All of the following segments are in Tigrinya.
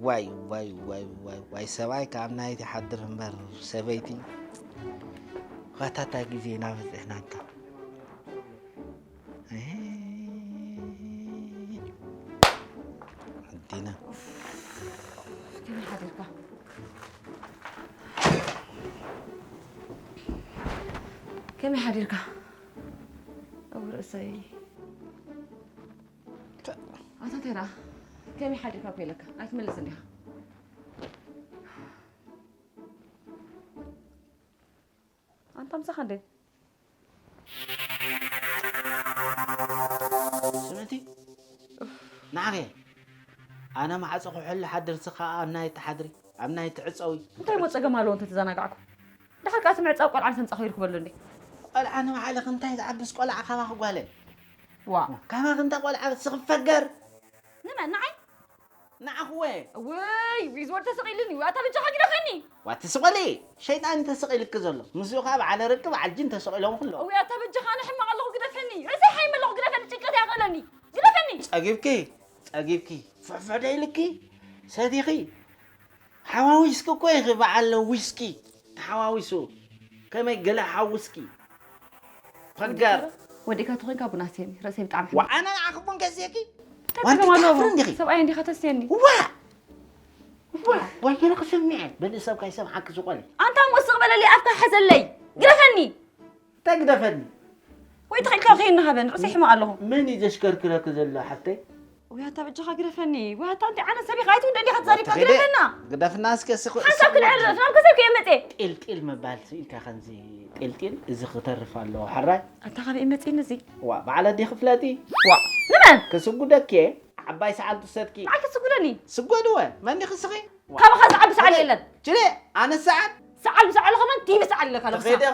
ዋይ ዋይ ዋይ ዋይ ዋይ፣ ሰብኣይ ካብ ናይቲ ሓድር እምበር ሰበይቲ ዋታታ ግዜ ኢና በፂሕናታ። ኣዴና። ከመይ ሓዲርካ? ከመይ ሓዲርካ? ኣብ ርእሰይ ኣታ ተራ ከመይ ሓዲርካ እኮ ኢለካ ኣይትመልስን ዲኻ? ኣንታ ምሳኻ እንዴ? ስምዕቲ፣ ንዓኸ ኣነ ማዕፆ ክሕሉ ሓድርሲ ከዓ ኣብ ናይ ትሓድሪ ኣብ ናይ ትዕፀዊ። እንታይ ሞ ጸገም ኣለዎ እንተተዘናጋዕኩ? ድሓር ከዓ እቲ ምዕፃው ቆልዓ ንተምፃ ከይርክበሉ እንዴ? ቆልዓ ንባዕልኽ እንታይ ዝዓብስ ቆልዓ ካባኺ ጓለ? ዋ ካባኺ እንተ ቆልዓ ስኽፈገር ንመን ንዓይ? ንዓኽወ ውይ ዊዝ ወድ ተሰቒልኒ ኣታ በጃኻ ግደፈኒ። ዋትስቆሊ ሸይጣን ተሰቒልክ ዘሎ ምስኡ ከዓ በዓለ ርቂ በዓል ጅን ተሰቒሎም ክሎ እውይ ኣታ በጃኻ ኣነ ሕማቕ ኣለኹ ግደፈኒ። ርእሰይ ሓይም ኣለኹ ግደፈኒ ጭንቀት ያቐለኒ ግደፈኒ። ጸጊብኪ ጸጊብኪ ፍሕፍሕ ደይልኪ ሰቲኺ ሓዋዊስኪ እኮ ኢኺ በዓል ዊስኪ ተሓዋዊሱ ከመይ ገለ ሓውስኪ ፈጋር ወዲእካ ተኾይንካ ቡና ስየኒ ርእሰይ ብጣዕሚ ወኣነ ንዓኺ ቡን ገዝየኪ እንታይ ጸገም ኣለዎ? ሰብኣይ እንዲኻ ተስየኒ ዋ ዋ ወይለ ክስምዐ በሊ ሰብ ካይሰምዓኪ ዝኾነ ኣንታ እሞ ስቕ በለለይ ኣፍካ ሕዘለይ ግደፈኒ እንታይ ግደፈኒ ወይ ተኺልካ ከይንሃበን ርእሰይ ሕማቕ ኣለኹ። መን እዩ ዘሽከርክረኪ ዘሎ ሓፍተይ? ውያታ በጃኻ ግደፈኒ። ውያታ እንዲ ዓነ ሰቢኻ ኣይትውደ እንዲኻ ተዛሪብካ ግደፈና። ግደፍና እስከ እስኺ ሓንሳብ ክንዕርፍ ናብ ከሰብ ከየመፀ ጢልጢል ምባል ስኢልካ ከምዚ ጢልጢል እዚ ክተርፍ ኣለዎ ሕራይ ኣታ ካበይ መፂኒ እዚ ዋ ባዕለ ዲ ክፍለጢ ዋ ንመን ክስጉደኪ ዓባይ ሰዓል ትሰትኪ ንዓይ ክትስጉደኒ ስጎድወ መን ዲኺ ስኺ ካባኻ ዝዓቢ ሰዓል የለን ችለ ኣነ ሰዓል ሰዓል ብሰዓል ከማን ቲቪ ሰዓል ኣለካ ለብሳ ተኸይደ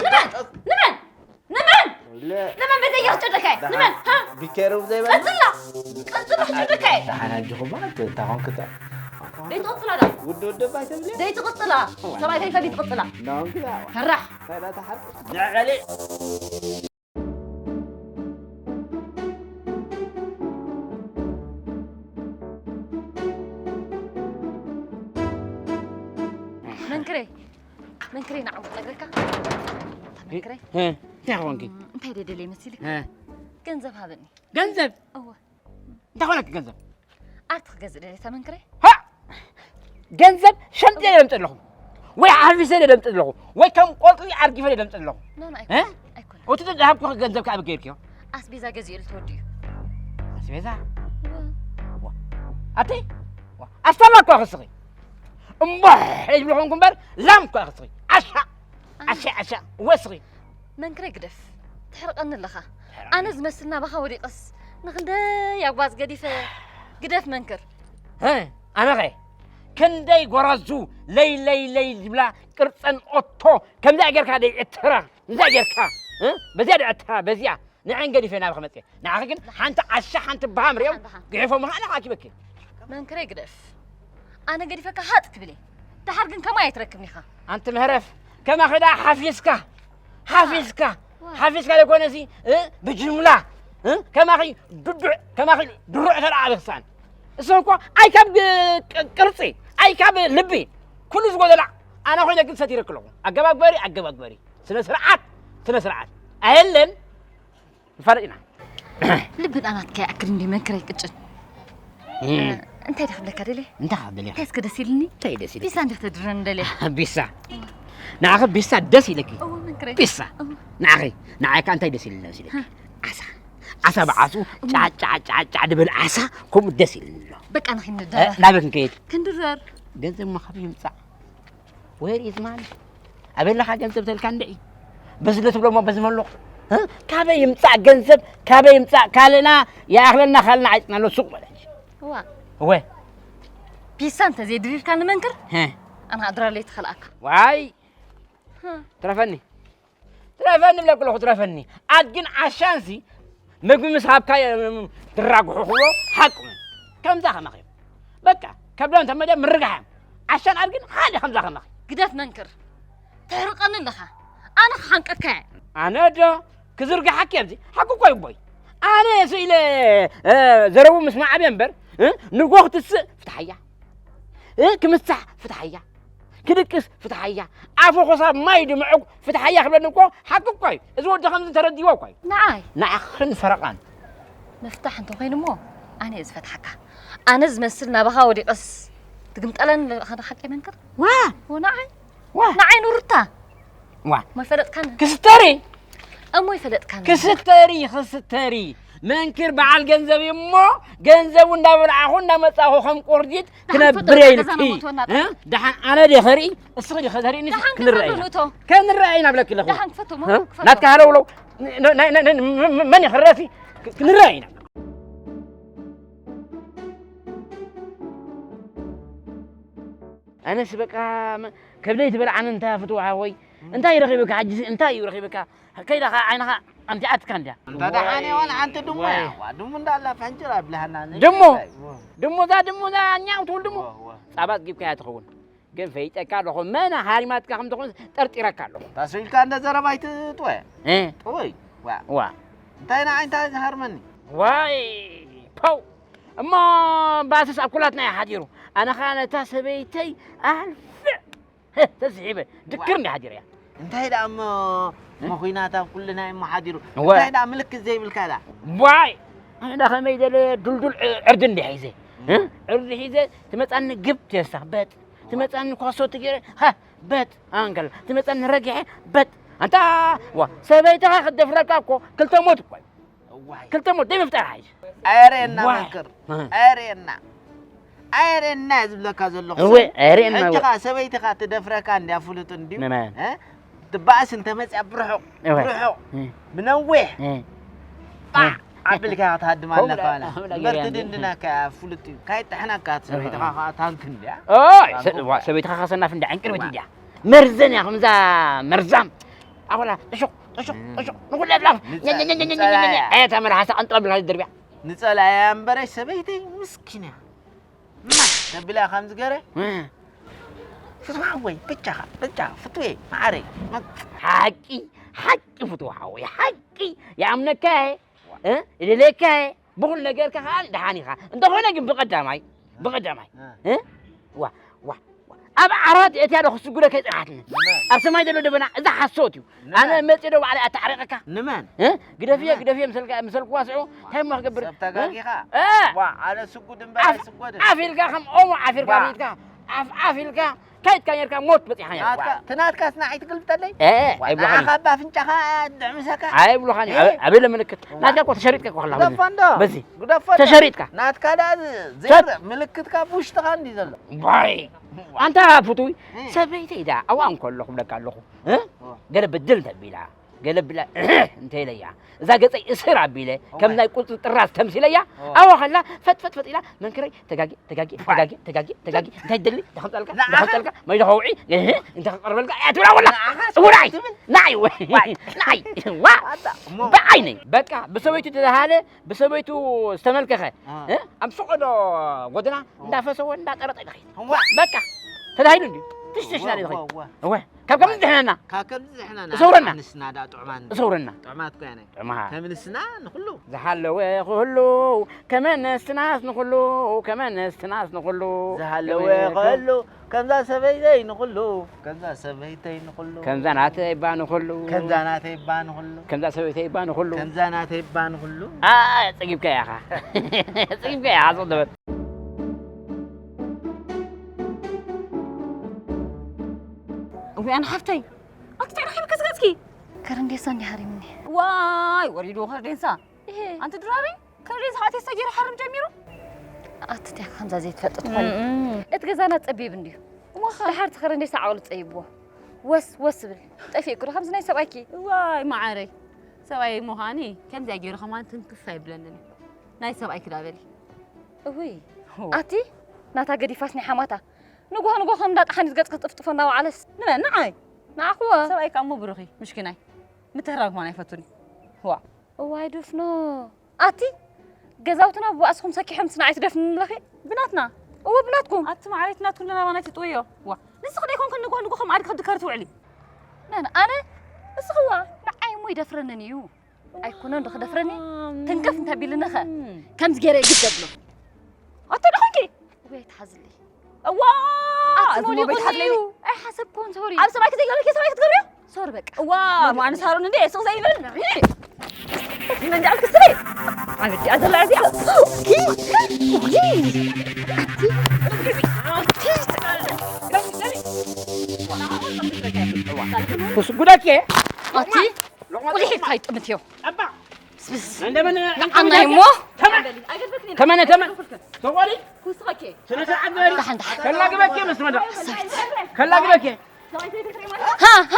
ንመን ንመን ንመን ንመን በዘይ ይኽጨደካ ንመን ሃ ቢኬሩ ዘይበል ቀጽላ ቀጽላ ክጨደካ ተሓናጅኹማ ተኾንክታ ደይትቕጽላ ዳ ውድ ውድ ባይ ተብለ ደይትቕጽላ ሰብኣይ ከይካ ደይትቕጽላ ናንክላ ፈራሕ ታይዳ ተሓር ንዕበሊ መንክረይ መንክረይ ንዓሙ ነግረካ መንክረይ እንታይ ኾንኪ እንታይ ደደለይ መሲልክ ገንዘብ ሃበኒ ገንዘብ እወ እንታይ ኾነክ ገንዘብ ኣርት ክገዝእ ደለታ መንክረይ ሃ ገንዘብ ሸምጤ ደምፅ ኣለኹ ወይ ሓፊሰ ደምፅ ኣለኹ ወይ ከም ቆልቂ ኣርጊፈ ደምፅ ኣለኹ ኖ ኖ እ? ኣይኮነ እቲ ዝሃብኩ ገንዘብ ከኣ በገይርክዮ ኣስቤዛ ገዚኡ ልትወድዩ ኣስቤዛ ኣቲ ኣስተላ እኳ ክስኺ እምቧሕ ይብልኹንኩ እምበር ላም እኳ ክስኺ ዓሻ ዓሻ ዓሻ ወስኺ መንክረይ ግደፍ ትሕርቀኒ ኣለኻ ኣነ ዝመስል ናባኻ ወዲቐስ ንክንደይ ኣጓዝ ገዲፈ ግደፍ መንክር ኣነኸ ክንደይ ጎራዙ ለይ ለይ ለይ ዝብላ ቅርፀን ኦቶ ከምዚኣ ጌርካ ደይ ዕትራ ከምዚኣ ጌርካ በዚኣ ደይ ዕትራ በዚኣ ንዐን ገዲፈ ናብኸ መፅእ ንዓኸ ግን ሓንቲ ዓሻ ሓንቲ በሃም ሪኦም ግሒፎም ኸዓ ንኻ ኣኪበኪ መንክረይ ግደፍ ኣነ ገዲፈካ ሃጥ ክብል እየ ደሓር ግን ከማይ ኣይትረክብን ኢኻ ኣንቲ ምህረፍ ከማኺ ደኣ ሓፊዝካ ሓፊዝካ ሓፊዝካ ዘይኮነሲ ብጅምላ ከማኺ ድዱዕ ከማኺ ድሩዕ ተደኣ ኣበክሳን እሱ እኮ ኣይ ካብ ቅርፂ ኣይ ካብ ልቢ ኩሉ ዝጎደላ ኣነ ኮይነ ግን ሰቲረክ ኣለኹ ኣገባብ ግበሪ ኣገባብ ግበሪ ስነ ስርዓት ስነ ስርዓት ኣየለን ንፋለጥ ኢና ልቢ ዳናትካ ይኣክል እንዲ መንክረይ ቅጭን እንታይ ዳ ክብለካ ደልየ እንታይ ካብ ደልየ እንታይ እስከ ደስ ኢልኒ እንታይ ደስ ኢልኒ ቢሳ እንዲህ ተድረን ደልየ ቢሳ ንዓኺ ቢሳ ደስ ኢለኪ እዎ መንክረይ ቢሳ ንዓኺ ንዓይ ከ እንታይ ደስ ኢልኒ ደስ ኢለኪ ዓሳ ዓሳ ብዓሱ ጫዕ ጫዕ ጫዕ ጫዕ ድብል ዓሳ ከምኡ ደስ ኢልኒ ኣሎ በቃ ንኺድ ንዳረ ናበይ ክንከይድ ክንድረር ገንዘብ ማ ካበይ ይምፃእ Where is money? ኣበይ ኣለኻ ገንዘብ ተልካ እንድዒ በዚ ዶ ትብሎ እሞ በዚ መሎ ካበይ ይምፃእ ገንዘብ ካበይ ይምፃእ ካልእና ይኣኽለና ካልእና ዓይፅና ኣሎ ሱቕ በለ ዋ እወ ፒሳ እንተዘይድሪርካ ንመንክር ኣነ ኣድራለይ ትኸልኣካ ዋይ ትረፈኒ ትረፈኒ ብለኩ ኣለኹ ትረፈኒ ኣድግን ዓሻንሲ ምግቢ ምስ ሃብካ እዮም ድራግሑ ክብሎ ሓቁ ምን ከምዛ ከማኺ እዮም በቃ ከብዶም ተመደ ምርጋሕ እዮም ዓሻን ኣድግን ሓደ ከምዛ ከማኺ ግደፍ መንክር ተሕርቀኒ ኣለኻ ኣነ ክሓንቀካ እየ ኣነ ዶ ክዝርግሓኪ ኣብዚ ሓቂ እኮ ይቦይ ኣነ ስኢለ ዘረቡ ምስ መዓብየ እምበር ንጎ ክትስእ ፍትሓያ እ፣ ክምሳሕ ፍትሓያ፣ ክድቅስ ፍትሓያ፣ ኣፉ ክሳብ ማይ ድምዕግ ፍትሓያ ክብለኒ እኮ ሓቂ እኮ እዩ። እዚ ወዲ ከምዚ ተረዲዎ እኮ እዩ። ንዓይ? ንዓኽን ፈረቓን። ምፍታሕ እንተኾይኑ እሞ ኣነ እየ ዝፈትሓካ። ኣነ ዝመስል ናባኻ ወዲቐስ ትግምጠለን ለለኻ ሓቂ መንክር? ዋ! ዎ ንዓይ? ዋ! ንዓይ ኑርታ? ዋ! እሞ ይፈለጥካኒ? ክስተሪ! እሞ ይፈለጥካኒ? ክስተሪ፣ ክስተሪ። መንክር በዓል ገንዘብ እዩ እሞ ገንዘቡ እንዳበላዕኹ እንዳመጻኹ ከም ቁርዲት ክነብር እየ ኢልኪ። እ? ደሓን ኣነ ድየ ከርኢ? እስኺ ድኺ ተርእይኒ? ደሓን ክንረኣይ ኢና። ክንፈትዎ ንእቶ። ክንረኣይ ኢና ብለኪ ኣለኹ። ደሓን ክፈትዎ፣ እ? ክፈትዎ። ናትካ ሃለውለው። ን-፣ ን-፣ ናይ-፣ ናይ-፣ ናይ-፣ ን-፣ ን-፣ መን እዩ ክረፊ? ክ-፣ ክንረኣይ ኢና። ኣነስ በቃ መ-፣ ከብደይ ትበልዓኒ እንታ ፍትው ሓወይ። እንታይ ረኺብካ ሕጂ? እንታይ እዩ ረኺብካ? ከይዳ ኸዓ ዓይንኻ ኣምቲኣትካ እንድያ። እንታ ደሓን እያ ዋላ ሓንቲ ድሙ እያ። ዋይ። ዋ፣ ድሙ እንዳላ ፈንጭር ኣብልሃና። ድሙ? ድሙ፣ እዛ ድሙ፣ እዛ ኛው ትብል ድሙ። ዋ፣ ዋ። ጻባ ኣጽጊብካያ ትኸውን። ግን ፈይጠካ ኣለኹ። መን ሃሪማትካ ከም ትኾን ጠርጢረካ ኣለኹ። ታስቢልካ እንደ ዘረባ ኣይትጥወ። እ? ጥወይ። ዋ። ዋ። እንታይ ንዓይ እንታይ ዝሃርመኒ? ዋይ። ፖው። እሞ ባስስ ኣብ ኩላትና እዩ ሓዲሩ። ኣነ ኸኣ ነታ ሰበይተይ ኣልፍዕ ተስሒበ ድክር እንዲ ሓዲረያ። እንታይ ደኣ እሞ፣ እሞ ኹናት ኣብ ኩልና እዩ እሞ ሓዲሩ። እወ። እንታይ ደኣ ምልክት ዘይብልካ ደኣ? ዋይ! ኣነ ደኣ ከመይ ደለ ዱልዱል ዕ-፣ ዕርዲ እንዲ ሒዘ። እ? ዕርዲ ሒዘ ትመጻኒ ግብ ቴሳ፣ በጥ። ትመጻኒ ኳሶ ትገይረ፣ ሃ፣ በጥ። ኣንከል፣ ትመጻኒ ረጊሐ፣ በጥ። ኣንታ፣ ዋ፣ ሰበይትኻ ክትደፍረካ እኮ ክልተ ሞት እኮ እዩ። እዋይ። ክልተ ሞት ደይ ምፍጣር ሓይሽ። ኣየርእየና ዋይ። መክር። እ። ኣየርእየና። ኣየርእየና እየ ዝብለካ ዘለኹ እወ፣ ሰብ። ኣየርእየና እወ። ሕጂ ኸዓ ሰበይትኻ ትደፍረካ እንድያ ፍሉጥ እንድዩ። ንመን? እ? ትበኣስ እንተመፅያ ብርሑቕ፣ እወ። ብርሑቕ፣ እ። ብነዊሕ። እ። ጣዕ እ። ኣቢልካ ክትሃድማ ከምኡ ኣለካ ዳ-፣ ዋላ። ከምኡ ዳ እምበር ገይረ ትድንድነካ እያ ፍሉጥ እዩ። ካይጥሕነካ እቲ ሰበይትኻ እ። ኸዓ ታንክ እንድያ። ኦይ፣ ሰ-፣ ታንክ ዋ፣ እኮ። ሰበይትኻ ኸሰናፍ እንዳ ዕንቅርቢት ዋ። እንድያ። መርዘን እያ፣ ከምዛ መርዛም። ኣኾላ፣ ጥሹቕ፣ ጥሹቕ፣ እ። ጥሹቕ፣ ንኹሉ ኣላፍ። ንጸ-፣ ኛ፣ ኛ፣ ኛ፣ ኛ፣ ኛ፣ ኛ፣ ኛ፣ ኛ። ንጸላያ። ኣየታ መልሓሳ ኣንጠብላ ዝድርብያ። ንጸላያ እምበረሽ ሰበይተይ ምስኪን እያ። ማ፣ ተብላ ከምዚ ገረ? እ። ፍትዋ ሓወይ፣ ብቻኻ፣ ብቻ፣ ፍትዌ፣ መዓረይ። መ-፣ ሓቂ፣ ሓቂ ፍትዋ ሓወይ፣ ሓቂ። ይኣምነካ እየ፣ እ? ይደልየካ እየ። ብኹሉ ነገርካ ከኣ ደሓን ኢኻ። እንተኾነ ግን ብቐዳማይ፣ ብቐዳማይ፣ እ። እ? ዋ፣ ዋ፣ ዋ። ኣብ ዓራት እትያ ዶ ክስጉደካ ይጽንሓትኒ። ንመን? ኣብ ሰማይ ዘሎ ደበና፣ እዛ ሓሶት እዩ። ንመን? ኣነ መጽእ ዶ ባዕለይ ኣተዓሪቐካ? ንመን? እ? ግደፍየ፣ ንመን? ግደፍየ ምሰልካ-፣ ምሰልክዋ ስዑ፣ እንታይ እሞ ክገብር? ሰብ ተጋጊኻ? እ? ዋ፣ ኣነ ስጉድ እምበር ኣፍ-፣ ኣይስጎድን። ኣፍ ኢልካ ከም ኦሞ ዓፊርካ ዋ። ሚትካ፣ ኣፍ፣ ኣፍ ኢልካ፣ ካይትካ ኔርካ ሞት በጺሓ ኔርካ። ናትካ፣ ትናትካስ ንዓይ ትግልብጠለይ? እ፣ ዋ፣ ኣይብሉኻን እዩ። ንዓኻ ኣባ ኣፍንጫኻ ድዕምሰካ? ኣይብሉኻን እዩ። እ? ኣበ-፣ ኣበለ ምልክት? ዋ። ናትካ እኮ ተሸሪጥካ እኮ ኣለኻ በዚ። ግደፎ እንዶ፣ በዚ። ግደፎ እንዶ። ተሸሪጥካ። ናትካ ደኣ ዝ-፣ ዘይር-፣ ተሸ-፣ ምልክትካ ብውሽጥኻ እንዲ ዘሎ። ዋይ። ዋ። ኣንታ ፍቱይ፣ እ። ሰበይተይ ደኣ ኣብኣ እንከሎ ክብለካ ኣለኹ። እ? ዋ። ገለ በደል እንተቢላ፣ ገለ ብላ እንተ ኢለያ፣ እዛ ገጸይ እስር ኣቢለ፣ እወ። ከም ናይ ቁጽሪ ጥራዝ ተምሲለያ፣ እወ። ኣብኣ ከላ ፈጥ፣ ፈጥ፣ ፈጥ ኢላ መንክረይ ተጋጊ፣ ተጋጊ፣ ተጋጊ፣ ተጋጊ፣ እንታይ ትደሊ? እንታይ ከምጻልካ? ንዓኻ እንታይ ከምጻልካ? ማይ ዶ ከውዒ? እህ፣ እንታይ ከቕርበልካ? እያ ትብላ ወላ። ንዓኻ ጽውራይ! ትብል? ንዓይ ወይ? ዋይ! ንዓይ! ዋ! ኣታ፣ እሞ ብዓይነይ! በቃ፣ ብሰበይቱ ዝተባህለ፣ ብሰበይቱ ዝተመልከኸ፣ አ። እ? ኣብ ፈቐዶ ጎደና ኦ። እንዳፈሰወ፣ እንዳጠረጠ ይኸይድ። እዋ። በቃ፣ ተዳሂሉ እንድዩ። ትሽትሽ እዋ፣ ናዲ ይኸይድ። እዋ፣ እዋ። እወ፣ ካብ ከምዚ ዝሕነና። ካብ ከምዚ ዝሕነና። እሰውረና። ኣንስትና ደኣ ጥዑማት። እሰውረና። ጥዑማት እኮ ያነ። ጥዑማት። ከም ንስና ንኹሉ። ዝሃለወ ክህሉ፣ ከም ኣንስትናስ ንኹሉ፣ ከም ኣንስትናስ ንኹሉ። ዝሃለወ ክህሉ፣ ከምዛ ሰበይተይ ንኹሉ፣ ከምዛ ሰበይተይ ንኹሉ። ከምዛ ናተይ እባ ንኹሉ። ከምዛ ናተይ እባ ንኹሉ። ከምዛ ሰበይተይ እባ ንኹሉ። ከምዛ ናተይ እባ ንኹሉ። ኣ፣ ጸጊብካ ኢኻ። ጸጊብካ ኢኻ፣ ጽቕ ዝበል። እውይ፣ ኣነ ሓፍተይ፣ ኣንቲ እንታይ ረኺብኪ ዝገጽኪ? ከረንዴሳ እንዲ ሃሪምኒ። ዋይ፣ ወሪድዎ ከረንዴሳ። እሄ። ኣንቲ ድራሪ፣ ከረንዴሳ ኣቴስታ ገይሩ ሓርም ጀሚሩ? ኣቲ እንታይ ከምዛ ዘይትፈልጥ ትኾኒ? እም፣ እም። እቲ ገዛና ጸቢብ እንድዩ። እሞ ኸ? ድሓር እቲ ከረንዴሳ ዓቕሉ ጸይብዎ። ወስ፣ ወስ ዝብል። ጠፊእኩ ዶ ከምዚ ናይ ሰብኣይኪ? ዋይ፣ መዓረይ። ሰብኣይ ምዃኒ ከምዚኣ ገይሩ ከማን ትንክፍ ኣይብለንን እዩ። ናይ ሰብኣይኪ ዳ በሊ። እውይ። ሆ። ኣቲ ናታ ገዲፋስ ናይ ሓማታ። ንግሆ ንግሆ ከም እንዳ ጠሓኒት ገጽ ክትጥፍጥፎ እናወዓለስ። ንመን? ንዓይ? ንዓኽዎ። ሰብኣይ ከኣ እሞ ብሩኺ፣ ምሽኪናይ። ምትህራም ከማን ኣይፈቱን እዩ። ዋ። እዋይ ዱፍኖ። ኣቲ ገዛውትና ብባእስኹም ሰኪሖም ስንዓይ ትደፍንለኺ? ብናትና። እወ ብናትኩም። ኣቲ መዓረይ እቲ ናትኩም ለናባና ኣይትጥውዮ። ዋ። ንስኺ ደይኮንክን ንግሆ ንግሆ ከም ኣድጊ ክትድከሪ ትውዕሊ? መን? ኣነ? እስኺ ዋ። ንዓይ እሞ ይደፍረንን እዩ። ኣይኮነን ዶ ክደፍረኒ? እም። ትንክፍ እንተቢልኒ ኸ? ከምዚ ገይረ ግድ ዘብሎ። ኣቲ ዶ ኾንኪ? እወ ኣይትሓዝለይ። እዋ! ኣዝሞ ቤት ሓትለኒ። ኣይሓሰብኩን፣ ሶሪ። ኣብ ሰብኣይ ክትገብሪ፣ ሰብኣይ ክትገብሪ? ሶሪ በቃ። ዋ፣ ማን ሳሮን እንዴ፣ ሱቕ ዘይብል? መንጃ ክስሪ። ኣብ ዲኣ ዘላ እዚኣ። ኪ፣ ኪ፣ ኪ። ኩስ ጉዳኬ። ኣቲ፣ ቁሊሕ ኢልካ ይጥምት እዮ። ኣባ። ስብስ። እንደምን ንዓና እሞ። ተመነ፣ ተመነ። ተቆሊ። ኩስኸኬ። ስነ ስርዓት በል። ደሓን፣ ደሓን። ከላግበኬ ምስ መዳ። ሰብት። ከላግበኬ። ሃ፣ ሃ።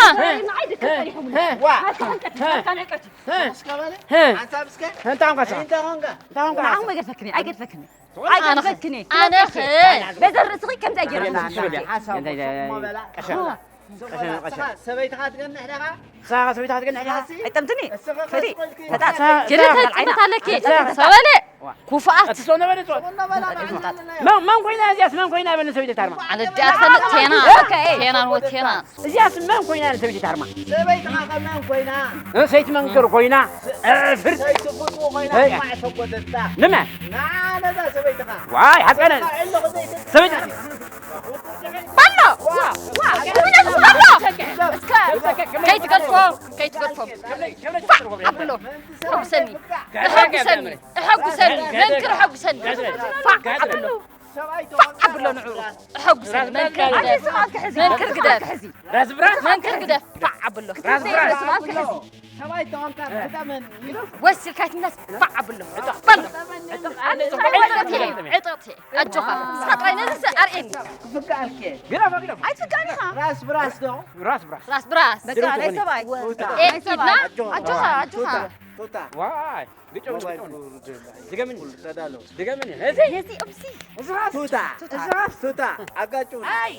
ዋ። ሃ። ሃ። እስከ በለ። ሃ። ኣንታ ምስከ። እንታይ ኾንካ? እንታይ ኾንካ? እንታይ ኾንካ? ንዓኹም ኣይገድፈክኒ፣ ኣይገድፈክኒ። ኣነ ኣይገድፈክኒ። ኣነ ኸ። በዘር ርእስኺ ከምዚ ኣይገድፈክኒ። ሓሳብ እንታይ ደ-፣ ሞ በላ። ቀሸ። ሃ። ቀሸ፣ ቀሸ። ንስኻ ሰበይትኻ ትገንሕ ዲኻ? ንስኻ ሰበይትኻ ትገንሕ ዲኻ? ንስኻሲ? ኣይጠምትኒ። እስኻ ፈዲ። ከስቆልኪ። ፈጣጥ። ንስኻ፣ ኪደ ንስኻ፣ ተልዓይነታለኪ። ንስኻ። ሰበለ። ዋ። ኩፍኣት። እሱ ነበረ ጾም። ሶና በላ ንዓና ዘለና። መን፣ መን ኮይና እዚኣስ መን ኮይና በል ሰበይቲ ታርማ። ኣነ ዲኣ ትፈልጥ ቴና። ኦኬ። ቴና ንወ ቴና። እዚኣስ መን ኮይና ሰበይቲ ታርማ። ሰበይትኻ ከ መን ኮይና? እ፣ ሰይቲ መንክር ኮይና። እ፣ ፍርድ። ሰይቲ ፍትው ኮይና። እ። ማዕ ተጎተታ። ንመን? ንዓና እዛ ሰበይትኻ። ዋይ፣ ሓቀነ። ሰበይትኻ። በሎ! ዋ! ዋ! እስከ! ከይትገድፎ! ከይትገድፎ! ፋዕ! ኣብሎ! እሐጉሰኒ! እሐጉሰኒ! እሐጉሰኒ! መንክር እሐጉሰኒ! ፋዕ! ኣብሎ! ፋዕ! ኣብሎ ንዑ! እሐጉሰኒ! መንክር ግደፍ! መንክር ግደፍ! ራስ ብራስ! መንክር ግደፍ! ፋዕ! ኣብሎ! ራስ ብራስ! ሰብኣይ ተኾንካ ግጠመኒ። ወሲልካ ትነስ ፋዕ ኣብሎ። በሎ። ዕጥቕቲ፣ ዕጥቕቲ። ኣጆኻ። ንስኻ ጥራይ ነዚ ኣርእየኒ። ክፍቃርኪ። ግረፋ፣ ግረፋ። ኣይትፍቃር ኢኻ። ራስ ብራስ ዶ? ራስ ብራስ። ራስ ብራስ። በቃ፣ ናይ ሰብኣይ። ቱታ። ኤ፣ ኢድና። ኣጆኻ፣ ኣጆኻ። ቱታ፣ ቱታ። ዋይ፣ ግጨው፣ ሞባይል ግጨው። ኩሉ ጀላ። ድገምኒ። ኩሉ ተዳሎ። ድገምኒ። እዚ። እዚ፣ እምሲ። ቱታ። ቱታ። ቱታ። ኣጋጭው። ኣይ።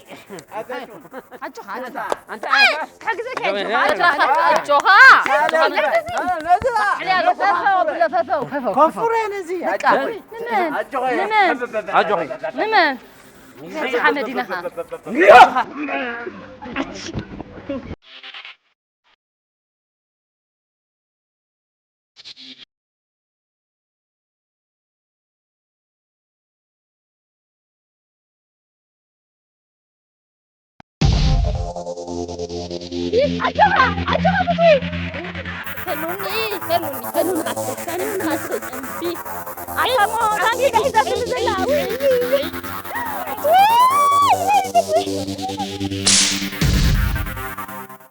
ኣጋጭው። ኣጆኻ፣ ኣጆኻ። ኣንተ ኣይ፣ ኣንተ ክሕግዘካ እየ፣ ኣጆኻ፣ ኣጆኻ። ኣጆኻ። ኣጆኻ። ኣጆኻ። ከንፉረ ነዚ። በቃ። ኣጆኺ። ንመን? ኣጆኺ። ንመን? ኣጆኺ። ንመን? ሓመድ ኢኻ።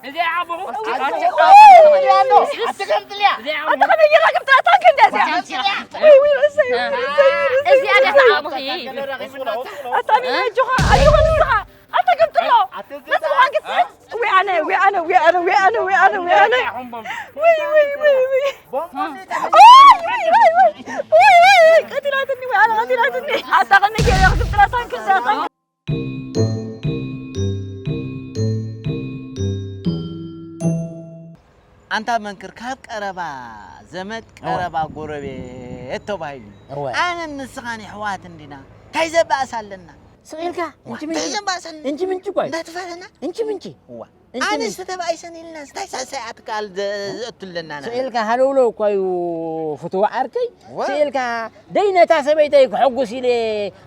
እዚኣ ኣቦኹ። ኣታ፣ ኣታ፣ ኣታ፣ ኣታ፣ ከምጥልያ። እዚኣ ኣታ፣ ኣቦኹ። ከመይ ጌርካ ከምጥልያ? ኣታ፣ ክንዲ እዚኣ። ከምጥልያ። ወይ፣ ወይ፣ እሰይ፣ እሰይ፣ እሰይ፣ እዚኣ እሰይ። ድያ ኣቦኺ? ኣታ፣ ኣጆኻ፣ ኣጆኻ ንስኻ። ኣታ፣ ከምጥሎ። ኣታ፣ እዚኣ። ነዚ ምዃን ክትስሕት። ወይ ኣነ፣ ወይ ኣነ፣ ወይ ኣነ፣ ወይ ኣነ፣ ወይ ኣነ፣ ወይ ኣነ። ወይ፣ ወይ፣ ወይ፣ ወይ። ቦምቦ ወይ፣ ወይ፣ ወይ፣ ወይ። ወይ፣ ወይ፣ ወይ፣ ቀቲላትኒ፣ ወይ ኣነ ቀቲላትኒ። ኣታ፣ ከመይ ጌርካ ከምጥልያ? ኣታ፣ ክንዲ እዚኣ። ኣንታ መንክር፣ ካብ ቀረባ ዘመድ፣ እወ። ቀረባ ጎረቤት ተባሂሉ። እወ። ኣነን ንስኻን የሕዋት እንዲና። እንታይ ዘባእስ ኣለና? ስቕ ኢልካ፣ ዋ፣ እንጂ ምንጂ። እንታይ ዘባእስ ኣለና? እንጂ ምንጂ እኮ እዩ። እንዳተፋለና? እንጂ ምንጂ። እዋ። እንጂ ኣነስ ምንጂ። ተባኢሰን ኢልና፣ እንታይ ሳሳይ ኣትካል ዘ-፣ ዘእቱ ኣለና? ስቕ ኢልካ ሃለውለው እኮ እዩ ፍትው ዓርከይ። እወ። ስቕ ኢልካ ደይ ነታ ሰበይተይ ክሕጉስ ኢለ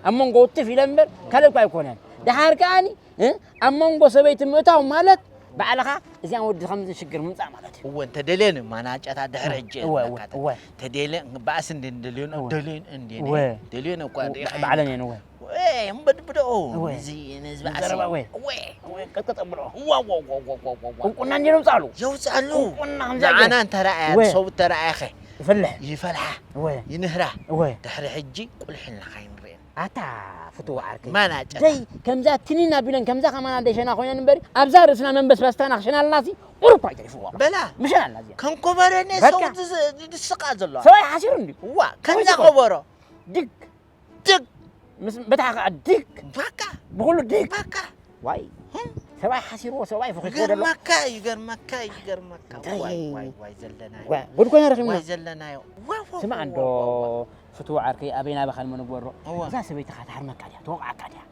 ኣብ መንጎ ውትፍ ኢለ እምበር፣ ካልእ እኮ ኣይኮነን። ደሓር ከኣኒ እ? ኣብ መንጎ ሰበይቲ ምእታው ማለት ባዕልኻ እዚኣን ወዲ ከምዚ ሽግር ምምጻእ ማለት እዩ። እወ፣ እንተደልየን ማናጨታ ድሕሪ ሕጂ እወ፣ እወ፣ ኣለካ። እወ። ተደልየን ባእሲ እንደ እንደልዮን እወ። ደልዮን እንደ እወ። ደልዮን እኮ እወ፣ ዲኻ ባዕለን እየን፣ እወ። ወይ፣ እምበድብደኦ፣ እወ። ነዚ፣ ነዚ ባእሲ። ዘረባ እወ። እወ። እወ፣ ቅጥቅጥ ኣብሎ። እወ፣ እወ፣ እወ። ቁንቁና እንደ የውጻሉ። የውጻሉ። ቁንቁና ከምዚ ንዓና ኣየር። እንተ ረኣያ፣ እወ። ሰብ እንተ ረኣያኸ። ይፈልሕ። ይፈልሓ። እወ። ይንህራ። እወ። ድሕሪ ሕጂ ቁልሕ ኢልና ኸይንርእየን። ኣታ ፍትው ዓርከይ። ማናጨታ። ደይ፣ ከምዛ ትኒን ኣቢለን፣ ከምዛ ከማና ደይ ሸና ኮይነን እምበሪ፣ ኣብዛ ርእስና መንበስበስታ ናኽሸናልናሲ፣ ቁሩብ ኣይተሪፍዎ። በላ። ምሸናልና እዚኣ። ከም ኮበሮ እኔ በቃ። ሰው ዝስ-፣ ዝስቃ ዘሎ። ሰብኣይ ሓሲሩ እንድዩ። እዋ፣ ከምዛ ሰብኣይ ኮበሮ። ድግ። ድግ። ምስ በታኻ ድግ። በቃ። ብኹሉ ድግ። በቃ። ዋይ። ህም። ሰብኣይ ሓሲርዎ፣ ሰብኣይ ፈኺስዎ ዘሎ። ይገርመካ፣ ይገርመካ፣ ይገርመካ። እንታይ? ዋይ፣ ዋይ፣ ዋይ፣ ዘለናዮ። ዋ፣ ጉድ ኮይና ረኺብና። ዋይ፣ ዘለናዮ። ዋ፣ ዋ፣ ስማዕ ዋ፣ እንዶ፣ ዋ፣ ዋ። ፍትው ዓርከይ፣ ኣበይ ናባኻን ንግበሮ? እዋ። እዛ ሰበይትኻ ትሃርመካ ድያ? ትወቕዓካ ድያ?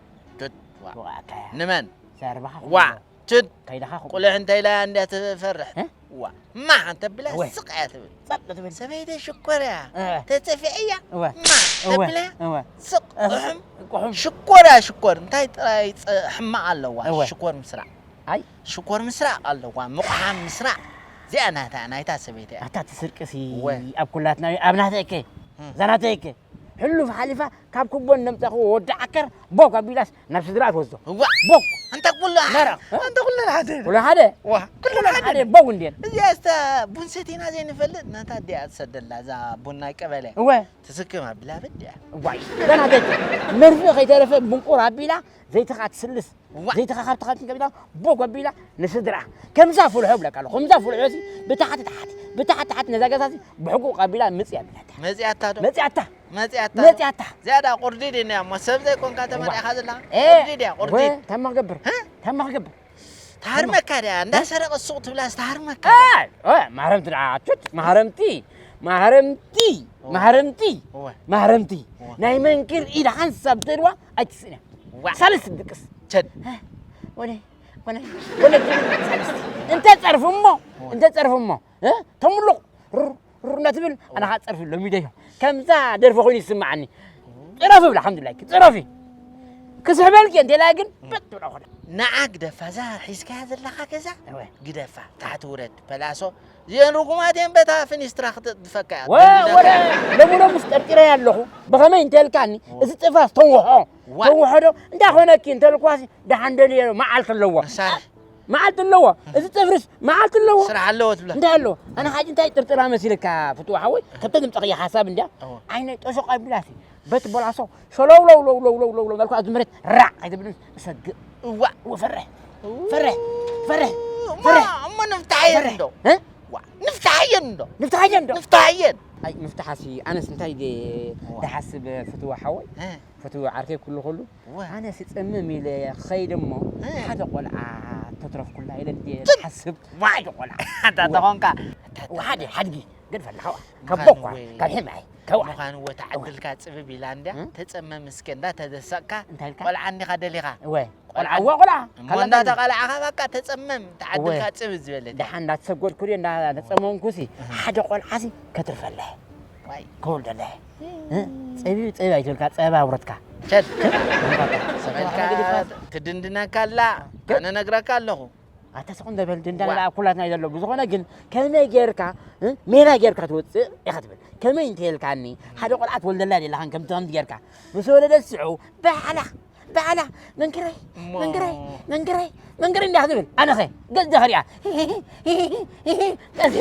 ትት-፣ ዋ። ትወቕዓካ እያ። ንመን? ዛረባኻ ዋ። ኸይዶ። ችድ። ከይድኻ ቁልሕ እንታይ ኢላ እንድያ ትፈርሕ? እ? ዋ፣ ማ እንተብላ እወ። ስቕ እያ ትብል። ጸጥ ትብል። ሰበይተይ ሽኮር እያ። እወ። ተጸፊዐያ። እወ። ማ እወ። ተብላ እወ። ስቕ እወ። ቁሕም። ቁሕም። ሽኮር እያ ሽኮር። እንታይ ጥራይ ጸ-፣ ሕማቕ ኣለዋ? እወ። ሽኮር ምስራቕ። ኣይ። ሽኮር ምስራቕ ኣለዋ። ምቑሓም ምስራቕ። እዚኣ ናታ፣ ናይታ ሰበይቲ እያ። ኣታ ትስርቅሲ እወ። ኣብ ኩላትና ኣብ ናተይከ። እም። እዛ ናተይከ። ሕሉፍ ሓሊፋ ካብ ኩቦ እንደምጻኹ ወዲ ዓከር ቦክ ኣቢላስ ናብ ስድራ ትወስዶ። እዋ። ቦክ። ኣንታ ኩሉ መረቕ፣ እ? ኣንታ ኩሉ ሓደ። ኩሉ ሓደ? ዋ፣ ኩሉ ኩሉ ሓደ። ሓደ ቦክ እንዴን። እዚኣ እስታ ቡን ሰቲና ዘይንፈልጥ ነታ እዲኣ ትሰደላ እዛ ቡን ናይ ቀበሌ። እወ። ትስክም ኣቢላ በዲኣ። ዋይ፣ ገና ደቂ መርፍእ ከይተረፈ ምንቁር ኣቢላ ዘይትኻ ትስልስ። ዋ። ዘይትኻ ካብቲ ካብቲ ከቢላ ቦክ ኣቢላ ንስድራ። ከምዛ ፍልሖ ብለካ ኣለኹ። ከምዛ ፍልሖ ሲ ብታሕቲ ታሕቲ፣ ብታሕቲ ታሕቲ ነዛ ገዛ ሲ ብሕቁ ኣቢላ ምጽያ ኣቢላታ። መጽያታ ዶ? መጽያታ። መጽያታ። መጽያታ። ዝያዳ ቁርዲድ እያ እሞ ሰብ ዘይኮንካ ተመሪኻ ዘለኻ። ኤ፣ ቁርዲድ እያ፣ ቁርዲድ። ወ-፣ ታማ ክገብር። እ? ታማ ክገብር። ታሃርመካ ድያ? እንዳ ሰረቐ ሱቕ ትብላስ ታሃርመካ ድያ? ኣይ፣ ኦይ፣ ማህረምቲ ደኣ፣ ቹት፣ ማህረምቲ፣ ማህረምቲ፣ ኦወ። ማህረምቲ፣ ኦወ። ማህረምቲ። ኦወ። ናይ መንክር ኢድ ሓንሳብ ተድዋ ኣይትስእነ። ዋ። ሳልስ ድቅስ። ቸድ። ወደ፣ ወደ፣ ወደ፣ ሳልስ። እንተ ጸርፍ እሞ፣ ኦወ። እንተ ጸርፍ እሞ፣ እ? ተምሉቕ፣ ሩር፣ ሩር እንዳትብል፣ ኣነ ኸዓ ጸርፊ ሎሚደዮ። ከምዛ ደርፊ ኮይኑ ይስምዓኒ። ጽረፊ ብላ፣ ኣልሓምዱሊላህ፣ ጽረፊ። ክስሕበልኪ እንተ ኢላ ግን፣ በጥ ብላ ኾዳ። ንዓ ግደፋ፣ እዛ ሒዝካያ ዘለኻ ገዛ፣ እወ። ግደፋ፣ ታሕቲ ውረድ፣ ፐላሶ፣ እዚአን ርጉማት እየን፣ በታ ፊኒስትራ ክትጥድፈካ እያ። ወ-፣ ወረ፣ ሎሚ ሎምስ ጠርጢረያ ኣለኹ። ብኸመይ እንተ ኢልካኒ፣ እወ። እዚ ጥፍራስ ተንውሖ፣ ዋ። ተንውሖ ዶ? እንዳኾነኪ እንተ ኢልኳሲ፣ ደሓን ደልየ መዓልቲ ኣለዎ። መሳርሒ። መዓልቲ ኣለዎ። እዚ ጥፍርስ መዓልቲ ኣለዎ። ስራሕ ኣለዎ ትብላ። እንታይ ኣለዎ? ኣነ ሓጂ እንታይ ጥርጥራ መሲልካ ፍትዋ ሓወይ? ከብተ ዝምፀኽያ ሓሳብ እንድያ። እዎ። ዓይነይ ጠሾቕ ኣቢላሲ። በት በላሶ ሸለው ለው ለው ለው ለው ለው ለው መልኩ ኣብዚ መሬት ራዕ ከይትብል እሰግእ። እዋ። እዎ፣ ፈርሕ። እው። ፈርሕ። ፈርሕ። እሞ፣ ፈርሕ። እሞ ንፍታሐየን ፈርሕ። እንዶ? እ? ዋ፣ ንፍታሐየን እንዶ? ንፍታሐየን እንዶ? ንፍታሐየን። ኣይ፣ ምፍታሓሲ ኣነስ እንታይ ደ-፣ እዋ። ደሓስብ ፍትዋ ሓወይ? እ። ፈትዊ ዓርከይ ኩሉ ኩሉ፣ እወ። ኣነ ስጽምም ኢለ ክኸይድ እሞ፣ እ። ሓደ ቆልዓ ተትረፍኩላ ኢለ እንድየ ትም! ዝሓስብ። ዋይ! ሓደ ቆልዓ። ኣታ እወ። ተኾንካ፣ ኣታ እወ፣ ሓደ ተኾንካ። ሓድጊ፣ ገድፈላ፣ ሃዋ። ካብ ምዃኑ ቦኳ፣ ወይ፣ ካብ ሕማይ፣ ከዋ። ምዃኑ እወ፣ እወ። ተዓድልካ ጽብብ ኢላ እንድያ፣ እ? ተጸመም እስከ እንዳ ተደሰቕካ፣ እንታይ ኢልካ? ቆልዓ እንዲኻ ደሊኻ። እወ። ቆልዓ፣ ቆልዓ እወ፣ ቆልዓ። እሞ ካላ እንዳ ደሊኻ። ተቓላዕኻ፣ በቃ ተጸመም፣ ተዓድልካ እወ። ጽብብ ዝበለት። ደሓን እንዳተሰጎድኩ ድየ፣ እንዳ ተጸመምኩሲ፣ እ። ሓደ ቆልዓሲ ከትርፈለይ። ዋይ። ክወልደለ። እ? ጸቢብ፣ ጸቢብ ኣይትበልካ፣ ጸባ ውረድካ። ሸድ። ሰበልካ ትድንድነካ ኣላ። ግን ኣነ ነግረካ ኣለኹ። ኣታ ስቕ እንደ በል፣ ድንዳና ዋእ። ኣብ ኩላትና እዩ ዘሎ። ብዝኾነ ግን ከመይ ጌርካ፣ እ? ሜላ ጌርካ ትወጽእ ኢኻ ትብል። ከመይ እንተ ኢልካኒ፣ ሓደ ቆልዓ ትወልደላ ደለኻን ከምቲ ከምቲ ጌርካ። ምስ ወለደት ስዑ፣ ባዕላ ባዕላ፣ መንክረይ፣ እሞ። መንክረይ፣ መንክረይ፣ መንክረይ እንዲያ ክትብል፣ ኣነኸ ገዛኸ ሪኣ። ቀስ፣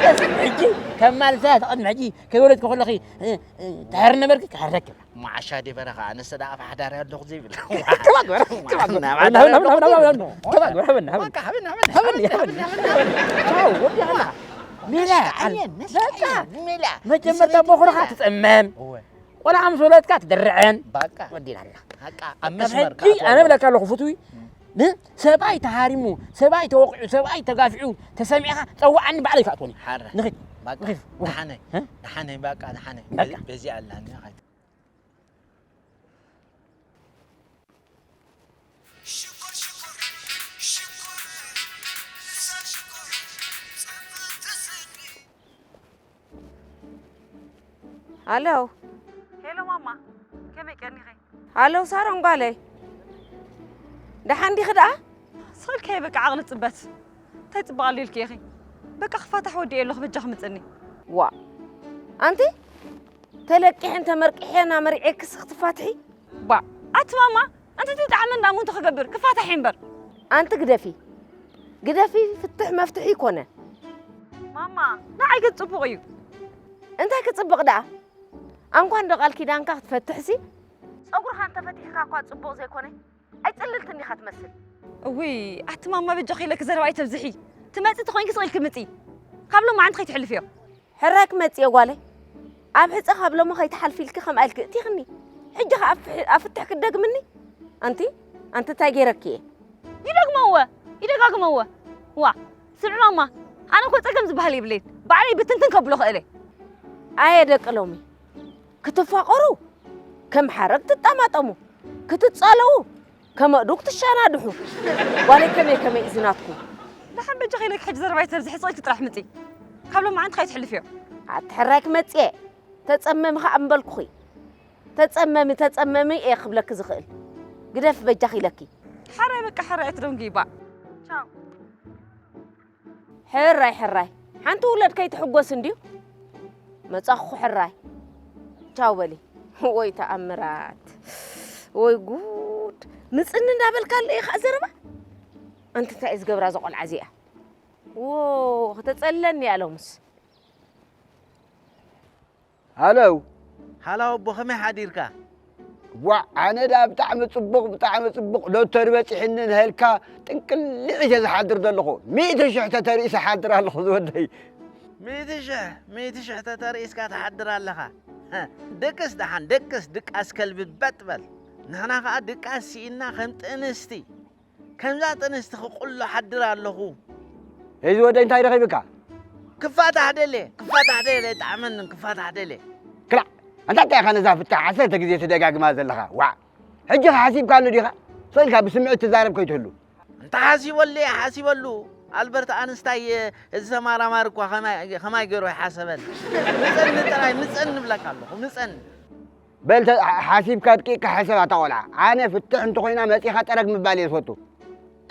ቀስ፣ ሕጂ ከም ማልሳ ተቐድሚ ሕጂ ከይወለድኪ ከለኺ፣ እ፣ እ፣ ትሕሪ ነበርኪ፣ ክሕረኪ። እሞ ዓሻ ድየ በረኻ፣ ኣነስ ደኣ ኣፍ ሓዳር ኣለኹ ዘይብል። ከማ ግበር፣ ከማ ግበር። ናብ ሓዳር ኣለኹ ዘይብል። ከማ ግበር፣ ሃበኒ፣ ሃበኒ። በቃ፣ ሃበኒ፣ ሃበኒ፣ ሃበኒ፣ ሃበኒ፣ ሃበኒ፣ ሃበኒ። ሃበኒ። ቻው፣ ወዲኣና። ሜላ፣ ነስቃየን፣ በቃ። ነስቃየን፣ ሜላ። መጀመርታ ንሰበይቲ ቦኽርኻ ሜላ። ትጸመም። እወ። ቆልዓ ምስ ወለድካ ትድርዐን። በቃ። ወዲና ኣለና። በቃ፣ ኣብ ካብ መስመር ሕጂ ከኣትዋ ኣነ ኣለዋ። እብለካ ኣለኹ ፍትዊ፣ እ? ሰብኣይ ተሃሪሙ፣ ሰብኣይ ተወቒዑ፣ ሰብኣይ ተጋፊዑ፣ ተሰሚዕኻ ጸውዓኒ ባዕለይ ክኣትወኒ። ሓረ። ንኺድ። በቃ፣ ንኺድ። ደሓነይ፣ እ? ደሓነይ፣ በቃ፣ ደሓነይ። በቃ። በዚ ኣላኒ፣ ኸይድ። ሃሎ። ሄሎ ማማ፣ ከመይ ቀኒኺ? ሃሎ ሳሮን ጓለይ፣ ደሓን ዲኺ ደኣ? ስቕ ኢልኪ በቃ ዓቕሊ ጽበት። እንታይ ጽቡቕ ኣሎ ኢልኪ ኢኺ? በቃ ክፋታሕ ወዲኤ ኣለኹ፣ በጃኺ ምጽኒ። ዋእ፣ ኣንቲ ተለቂሐን ተመርቂሐን ኣመሪዔክስ ክትፋትሒ? ባእ፣ ኣቲ ማማ፣ ኣንቲ ትጣዕመኒ ደኣ እሞ እንታይ ክገብር? ክፋታሕ እየ እምበር። ኣንቲ ግደፊ፣ ግደፊ፣ ፍትሕ መፍትሒ ኣይኮነን። ማማ፣ ንዓይ ግን ጽቡቕ እዩ። እንታይ ክጽብቕ ደኣ? ኣንኳ እንዶ ቃል ኪዳንካ ክትፈትሕሲ፣ ጸጉርኻ እንተፈቲሕካ እኳ ጽቡቕ ዘይኮነ? ኣይ ጽልልቲ እንዲኻ ትመስል። እውይ፣ ኣቲ ማማ በጃኺ ኢለኪ ዘረባ ኣይተብዝሒ። ትመጺ ተኾይንኪ ስቕ ኢልኪ ምጺ። ካብ ሎማዓንቲ ከይትሕልፍዮ። ሕራይ ክመጽእ እየ ጓለይ። ኣብ ሕጸ ካብ ሎሚ ከይትሓልፊ ኢልኪ ከምኣ ኢልኪ እቲኽኒ። ሕጂ ኸኣ ኣፍ-፣ ኣፍትሕ ክትደግምኒ? ኣንቲ፣ ኣንቲ እንታይ ገይረኪ እየ? ይደግሞ እወ፣ ይደጋግሞ እወ። ዋ፣ ስምዒ ማማ፣ ኣነ እኮ ጸገም ዝበሃል የብለይን። ባዕለይ ብትንትን ከብሎ ክእል እየ። ኣየ ደቂ ሎሚ፣ ክትፋቐሩ ከም ሓረግ ትጠማጠሙ፣ ክትጻለዉ ከመ ዱክ ትሻናድሑ። ጓለይ ከመይ ከመይ እዚ ናትኩ? ደሓን በጃኺ ኢለኪ ሕጂ ዘረባይ ተብዝሒ ስቕ ኢልኪ ጥራሕ ምጺ። ካብ ሎማዓንቲ ከይትሕልፍዮ። ኣቲ ሕራይ ክመጽእ እየ። ተጸመሚ ኸኣ እምበልኩኺ። ተጸመሚ፣ ተጸመሚ እየ ክብለኪ ዝኽእል። ግደፊ በጃኺ ኢለኪ። ሕራይ በቃ ሕራይ ኣይትደንጉዪ ባእ። ቻው። ሕራይ፣ ሕራይ። ሓንቲ ውለድ ከይትሕጎስ እንድዩ። መጻኹ ሕራይ። ቻው በሊ። ወይ ተኣምራት። ወይ ጉድ። ምጽኒ እንዳበልካ ኣሎ ኢኻ ዘረባ? ኣንቲ እንታይ እዩ ዝገብራ እዛ ቆልዓ እዚኣ? ዎ፣ ከተጸለኒ እያ ሎምስ። ሃለው። ሃላው ኣቦ፣ ከመይ ሓዲርካ? ዋዕ፣ ኣነ ደኣ ብጣዕሚ ጽቡቕ፣ ብጣዕሚ ጽቡቕ። ዶክተር በጺሕኒ እናበልካ ጥንቅልዕ ኢለ ዝሓድር ዘለኹ። ሚእቲ ሽሕ ተተሪእሰ እሓድር ኣለኹ ዝወደይ። ሚእቲ ሽሕ፣ ሚእቲ ሽሕ ተተሪእስካ ትሓድር ኣለኻ። ደቅስ ደሓን፣ ደቅስ ድቃስ ከልቢ በጥ በል። ንሕና ኸኣ ድቃስ ስኢንና ከም ጥንስቲ። ከምዛ ጥንስቲ ክቁሎ ሓድር ኣለኹ። እዚ ወደይ እንታይ ረኺብካ? ክፋታሕ ደልየ፣ ክፋታሕ ደልየ፣ ኣይጠዓመንን ክፋታሕ ደልየ። ክላእ፣ ኣንታ እንታይ ኢኻ ነዛ ፍታሕ ዓሰርተ ግዜ ትደጋግማ ዘለኻ? ዋዕ! ሕጂ ኸ ሓሲብካሉ ዲኻ? ስቕ ኢልካ ብስምዒት ትዛረብ ከይትህሉ። እንተ ሓሲበሉ እየ፣ ሓሲበሉ። ኣልበርት ኣንስታይ፣ እዚ ተማራማሪ እኳ ከማይ፣ ከማይ ገይሩ ኣይሓሰበን። ምጸኒ ጥራይ፣ ምጸኒ እብለካ ኣለኹ፣ ምጸኒ። በል ተ-፣ ሓ-፣ ሓሲብካ ኣድቂቕካ ሕሰብ ኣታ ቆልዓ። ኣነ ፍትሕ እንተኾይና መጺኻ ጠረግ ምባል እየ ዝፈቱ።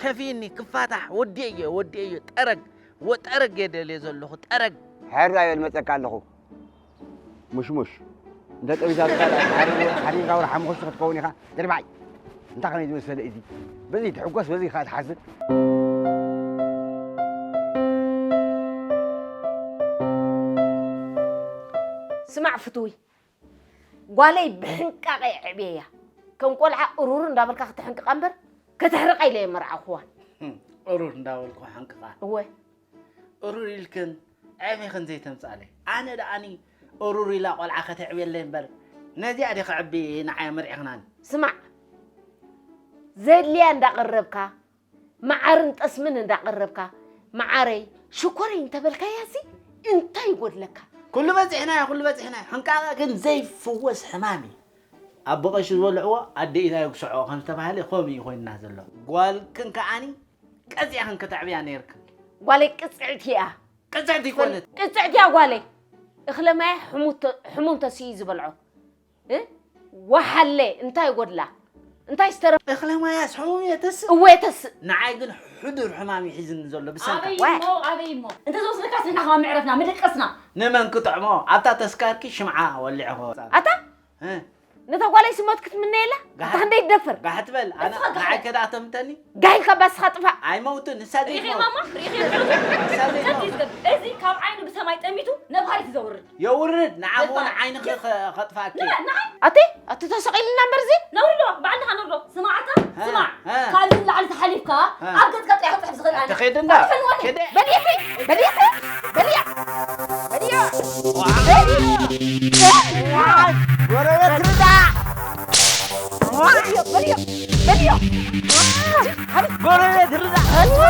ከፊኒ፣ ክፋታሕ፣ ወዲኤዮ፣ ወዲኤዮ፣ ጠረግ፣ ወ-፣ ጠረግ እየ ደልየ ዘለኹ፣ ጠረግ። ሕራይ በል መጸካ ኣለኹ። ሙሽሙሽ። እንተ ጠቢሳትካ ደኣ ሓሪር-፣ ሓሪርካ ወላ ሓሙኽሽቲ ክትከውን ኢኻ። ድርባይ። እንታይ ከመይ ዝመሰለ እዚ? በዚ ትሕጎስ፣ በዚ ከኣ ትሓዝን። ስማዕ ፍትዊ። ጓለይ ብሕንቃቐ የዕብየያ። ከም ቆልዓ እሩር እንዳበልካ ከተሕንቅቓ እምበር፣ ከተሕርቓ ኢለ የመርዓኹዋ። እሩር እንዳበልኩ ሓንቅቓ። እወ። እሩር ኢልክን ኣዕቢኽን ዘይተምጽኣለይ። ኣነ ደኣኒ እሩር ኢላ ቆልዓ ከተዕብየለይ እምበር፣ ነዚኣ ድየ ከዕቢ ንዓይ ኣመርዒኽናኒ? ስማዕ፣ ዘድልያ እንዳቐረብካ፣ መዓርን ጠስምን እንዳቐረብካ፣ መዓረይ፣ ሽኮረይ እንተበልካያሲ እንታይ ይጎድለካ? ኩሉ በጺሕናዮ፣ ኩሉ በጺሕናዮ። ሕንቃቐ ግን ዘይፍወስ ሕማም እዩ። ኣቦ ቀሺ ዝበልዕዎ ኣደ ኢታ ይጉስዖ ከም ዝተባህለ ከምኡ እዩ ኮይንና ዘሎ። ጓልክን ከኣኒ ቀጺዕክን ከተዕብያ ነይርክን። ጓለይ ቅጽዕቲ እያ። ቅጽዕቲ ይኮነት። ቅጽዕቲ እያ ጓለይ። እኽለ ማያ ሕሙም ተ-፣ ሕሙም ተስኢ ዝበልዖ። እ? ወሓለ እንታይ ይጎድላ? እንታይ ስተረ-? እኽለ ማያስ ሕሙም እየ ተስእ። እወ የተስእ። ንዓይ ግን ሕዱር ሕማም እዩ ሒዝኒ ዘሎ ብሰንካ። ኣበይ ዋይ። እሞ፣ ኣበይ እሞ? እንተ ዝወስደካስ ንሕና ከማን ምዕረፍና፣ ምድቀስና። ንመን ክጥዕሞ? ኣብታ ተስካርኪ ሽምዓ ወሊዐ ክወጽእ። ኣታ? እ? ነታ ጓለይ ስሞት ክትምነየላ? ጋሕ-፣ እታ ክንደይ ትደፍር? ጋሕ ትበል። ኣነ ንስኻ ጋሕ ንዓይ በል። ከዳ ተምተኒ? ጋሕ ኢልካ ባስኻ ጥፋእ። ኣይመውትን፣ ንሳ ሪኢኺ ዘይትመውት። ማማ? ሪኢኺ ንሳ ዘይትመውት። እዚ ካብ ዓይኑ ብሰማይ ጠሚቱ ነብሃሪት ዘውርድ። የውርድ፣ ንዓኹ በቃ። ንዓይንኺ ኸ-፣ ኸጥፍኣኪ። ንበል፣ ንዓይ። ኣቲ፣ ኣቲ ተሰቒልና እምበር እዚ? ነውርዶ፣ ባዕልኻ ነውርዶ። ስማዕ ኣታ፣ እ፣ ስማዕ። እ። ካብዚ ንላዕሊ ተሓሊፍካ፣ እ። ኣብ ገጽካ ጥራይ ክጽሕፍ ዝኽእል ኣነ። ትኸይድ እንዳ፣ ኣትሕልወኒ። ክደ-፣ በሊኺ፣ በሊኺ፣ በልያ፣ በልያ፣ በልያ። ጎረቤት ርዳ። በልዮ፣ በልዮ፣ በልዮ። ጎረቤት ርዳ። በልዮ፣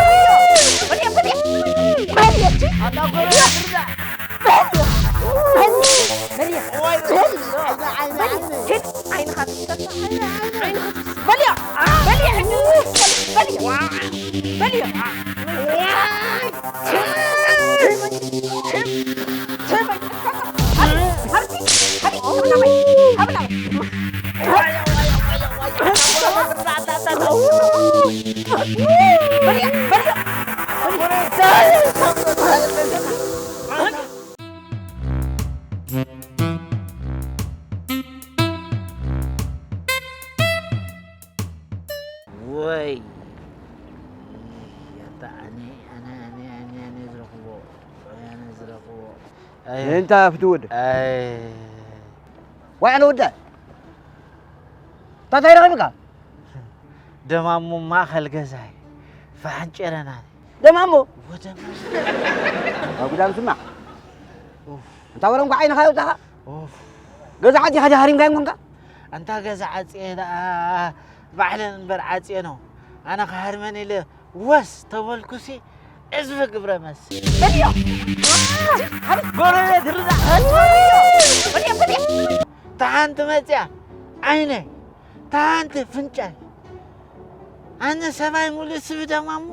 በልዮ፣ በልዮ። በልዮ፣ እቺ። ኣታ ጎረቤት ርዳ። በልዮ፣ በልዮ፣ በልዮ። ወይ፣ በልዮ፣ ዓይኒ፣ ዓይኒ፣ በልዮ። ዓይኒ። ሂድ፣ ዓይንኻ ትፍሰስ። ዓይንኻ ትፍሰስ። በልዮ፣ በልዮ፣ በልዮ። በልዮ። ወይ ኣታ ኣነ፣ ኣነ፣ ኣነ፣ ኣነ፣ ኣነ ዝረኽቦ፣ ኣነ ዝረኽቦ። ኣይ። እንታይ ኣብቲ ወደ? ኣይ። ዋይ ኣነ ወደ። ታታይ ረኺብካ? ደማሙ ማእኸል ገዛይ። ፋሕን ጨረናን። ደማሙ? ወደማ። ኣብ ጉዳም ስማዕ። ኡፍ። እንታ ወረ እንኳ ዓይንኻ የውጣኻ? ኡፍ። ገዛ ዓጺኻ ዲኻ ሃሪምካዮ ኮንካ? ኣንታ ገዛ ዓጽየ ደኣ ባዕለን እምበር ዓጽየኖ። ኣነ ክሃርመን ኢለ ወስ ተበልኩሲ ዕዝፊ ግብረ መልሲ። በልዮ! ጎረቤት ርዳ! በልዮ! በልዮ! በልዮ! ተሓንቲ መጽያ ዓይነይ፣ ተሓንቲ ፍንጫይ። ኣነ ሰብኣይ ሙሉእሲ ብደማሙ፣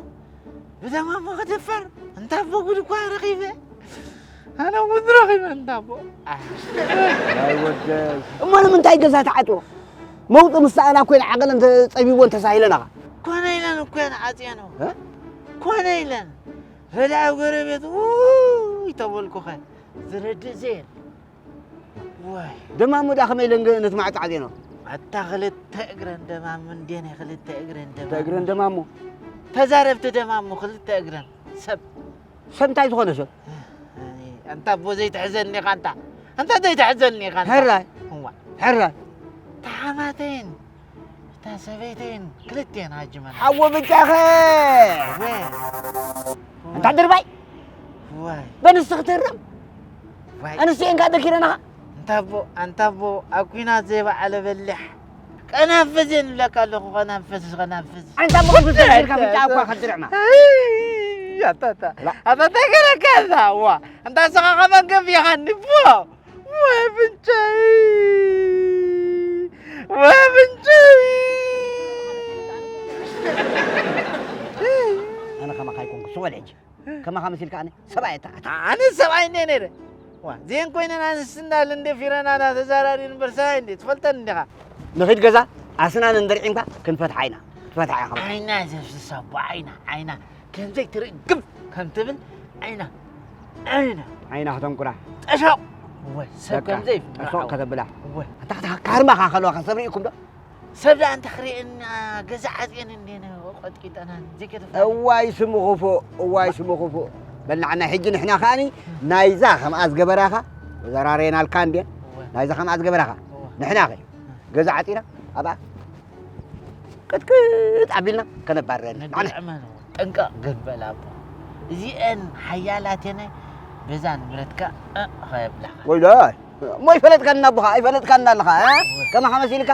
ብደማሙ ክድፈር፣ እንታ ኣቦ ጉድ እኳ ረኺበ። ኣነ እውን ረኺበ እንታ ኣቦ። ኣህ። ናይ ወደይ። እሞ ንምንታይ ገዛ ተዓጽዮ? መውጽኢ ምስ ሰኣና እኮ ኢለን ዓቐለን ተ-፣ ጸቢቦን ተሳሂለናኻ። ኮነ ኢለን እኮ እየን ዓጽየንኦ። እ? ኮነ ኢለን። በለ ኣብ ጎረቤት ውይ ተበልኩኸ። ዝረድእ ዘየለ። ዋይ። ደማሙ ደኣ ከመይ ኢለን ገ-፣ ነቲ ማዕጾ ዓጽየንኦ? ኣታ ክልተ እግረን ደማሙ እንዴ ናይ ክልተ እግረን ደማሙ። ክልተ እግረን ደማሙ። ተዛረብቲ ደማሙ ክልተ እግረን። ሰብ። ሰብ እንታይ ዝኾነ ሰብ? ኣንታ ኣቦ ዘይትሕዘኒ ኢኻ ኣንታ። ኣንታ ዘይትሕዘኒ ኢኻ ኣንታ። ሕራይ። እዋ። ሕራይ። እታ ሓማተይን እታ ሰበይተይን ክልቴን ሃጅመን። ሓዎ ብጫኸ። ወ-፣ ኣንታ ድርባይ። ዋይ። በንስ ክትህረም። ዋይ። ኣንስ እንካ ደኪረናኻ። ኣንታ ኣቦ፣ ኣንታ ኣቦ፣ ኣብ ኲናት ዘይበዓለ በሊሕ። ቀናፍዝ እየ ንብለካ ኣለኹ፣ ቀናፍዝ፣ ቀናፍዝ። ኣንታ መቕብዝ ተዘይርካ ብጫ እኳ ከድርዕማ። ኣይ፣ ኣታ፣ ኣታ። ላ። ኣታ ተገረካ እዛ፣ ዋ። ኣንታ ስኻ ከመን ገፊኻኒ፣ ቦ። ወይ ብንጨይ። ወይ ብንጨይ። ኣነ ከማኻ ኣይኮንኩ፣ ስቕ በል ሕጂ። ከማኻ መሲልካ ኣነ ሰብኣይ እታ፣ ኣታ። ኣነ ሰብኣይ እንደ ነይረ። ዋ፣ ዜን ኮይነን ኣንስትና ልንደ ፊረና ና ተዛራሪ እምበር ሰብኣይ እንደ ትፈልጠን እንዲኻ። ንኺድ ገዛ፣ ኣስናን እንደርዒምካ ክንፈትሓ ኢና። ክትፈትሓ ኢኻ። ዓይና ዘፍስሳ፣ ዋ፣ ዓይና፣ ዓይና። ከምዘይ ትርኢ ግብ ከም ትብል ዓይና፣ ዓይና። ዓይና ከተንቁራ። ጠሻቕ። እወ፣ ሰብ በቃ፣ ከምዘይ ጠሾቕ ከተብላ። እወ። ኣታ፣ ኣታ፣ ካርማኻ ከለዋኻ ሰብ ርኢኩም ዶ? ሰብ ደኣ እንተ ክርእየና ገዛ ዓጽየን እንዴ ነ-፣ ቆጥቂጠና ዘይከተፍና። እዋይ ስሙ ክፉእ፣ እዋይ ስሙ ክፉእ። በል ንዓና ሕጂ ንሕና ከኣኒ ናይዛ ከምኣ ዝገበራኻ ዘራረየናልካ እንዴ? እወ። ናይዛ ከምኣ ዝገበራኻ። እወ። ንሕና ኸ ገዛ ዓጺና ኣብኣ ቅጥቅጥ ኣቢልና ከነባርረን። ንዓና። ንግጥመን እወ። ጥንቅቕ ግን በል ኣቦ። እዚኤን ሓያላት የነ በዛ ንብረትካ እ ኸየብላኻ። ወይላይ፣ እሞ ኣይፈለጥካና ኣቦኻ፣ ኣይፈለጥካና ኣለኻ፣ እ? እወ። ከማኻ መሲልካ?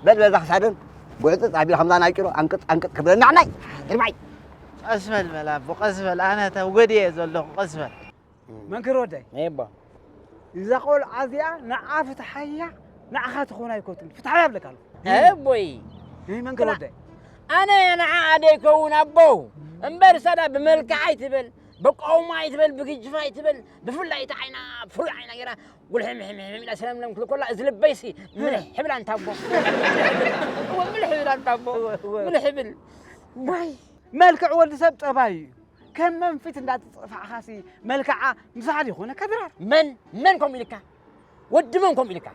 በል በዛ ክሳደን ጉዕጽጽ ኣቢሉ ከምዛ ናይ ጭሮ ኣንቅጽ ኣንቅጽ ክብለና ንዓናይ። ድርባይ። ቀስ በል በል ኣቦ፣ ቀስ በል። ኣነ ተጎድየ ዘለኹ፣ ቀስ በል። መንክር ወደይ። ነይባ። እዛ ቆልዓ እዚኣ ንዓ ፍትሓያ፣ ንዓኻ ትኾን ኣይኮትን። ፍትሓያ እብለካ ኣለኹ። ኣቦይ። ነይ መንክር ጥራ-፣ ወደይ። ኣነ ንዓ ኣደይ ከውን ኣቦ። እምበር ሳዳ ብመልክዓ ኣይትበል፣ ብቆማ ኣይትበል፣ ብግጅፋ ኣይትበል፣ ብፍላይ እታ ዓይና፣ ፍሩይ ዓይና ገይራ፣ ጉልሕምሕምሕም ኢላ ሰለምለም ክብል ከላ፣ እዚ ልበይሲ ምልሕ ይብል ኣንታ ኣቦ። እወ፣ ምልሕ ይብል ኣንታ ኣቦ። እወ፣ እወ። ምልሕ ይብል። ዋይ። መልክዕ ወዲ ሰብ ጠባዩ እዩ። ከም መንፊት እንዳተጸፋዕኻሲ መልክዓ ምሳሕ ይኾነ ከድራር። መን፣ መን ከምኡ ኢልካ? ወዲ መን ከምኡ ኢልካ?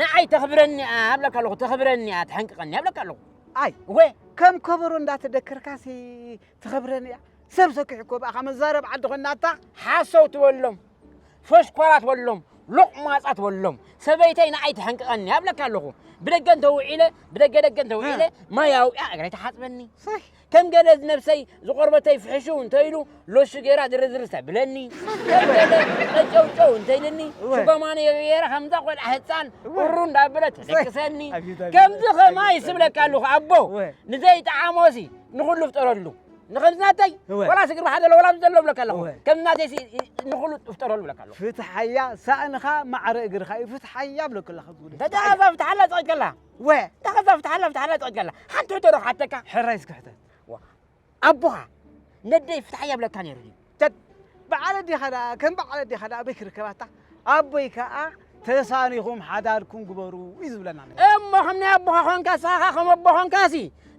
ንዓይ ተኽብረኒ እያ እብለካ ኣለኹ፣ ተኽብረኒ እያ፣ ተሐንቅቐኒ እያ እብለካ ኣለኹ። ኣይ፣ ወ- ከም ከበሮ እንዳተደከርካሲ ተኽብረኒ እያ። ሰብ ሰኪሑ እኮ ብኣኻ መዛረብ ዓዲ ኾናታ። ሓሰውቲ በሎም፣ ፈሽኳላት በሎም፣ ሎቕማጻት በሎም። ሰበይተይ ንዓይ ተሐንቅቐኒ እያ እብለካ ኣለኹ። ብደገ እንተ ውዒለ፣ ብደገ ደገ እንተ ውዒለ፣ እ። ማይ ኣውዕያ እግረይ ትሓጽበኒ። ሰይ። ከም ገለ ነብሰይ ዝቆርበተይ ፍሕሽው እንተ ኢሉ፣ ሎሹ ገይራ ድርድር ተብለኒ። ከም ገለ ቀጨውጨው እንተ ኢልኒ፣ እወ። ሽጎማነ ገይራ ከምዛ ቆልዓ ህጻን እወ። ቁሩ እንዳበለ ተደቅሰኒ። ኣቤት፣ ኣቤት፣ ከምዚ ኣቤት፣ ከማይ ኣቤት፣ ስብለካ ኣለኹ ኣቦ። እወ። ንዘይጠዓሞሲ ንኹሉ ፍጠረሉ። ንኸምዚ ናተይ እወ። ወላ ስግሪ ብሓደ ወላ ዘሎ ብለካ ኣለኹ። እወ። ከምዚ ናተይሲ ንኹሉ ፍጠረሉ ብለካ ኣለኹ። ፍትሓያ ሳእንኻ ማዕረ እግርኻ እዩ ፍትሓያ ብለካ ኣለኻ ዝብል። እንተ ደኣ እዛ ፍትሓላ ጸቒጥከላ። ወ። እንተ ኸዛ ፍትሓላ፣ ፍትሓላ ጸቒጥከላ። ሓንቲ ሕቶ ዶ ክሓተካ? ሕራይ እስኪ ሕተት። ዋ። ኣቦኻ ነደይ ፍትሓያ ብለካ ነይሩ ድዩ? ተት-፣ በዓል ኣዴኻ ደኣ፣ ከም በዓል ኣዴኻ ደኣ ኣበይ ክርከባታ? ኣቦይ ከኣ ተሳኒኹም ሓዳርኩም ግበሩ እዩ ዝብለና ነይሩ። እሞ ከም ናይ ኣቦኻ ኾንካ፣ ንስኻ ከም ኣቦ ኾንካሲ፣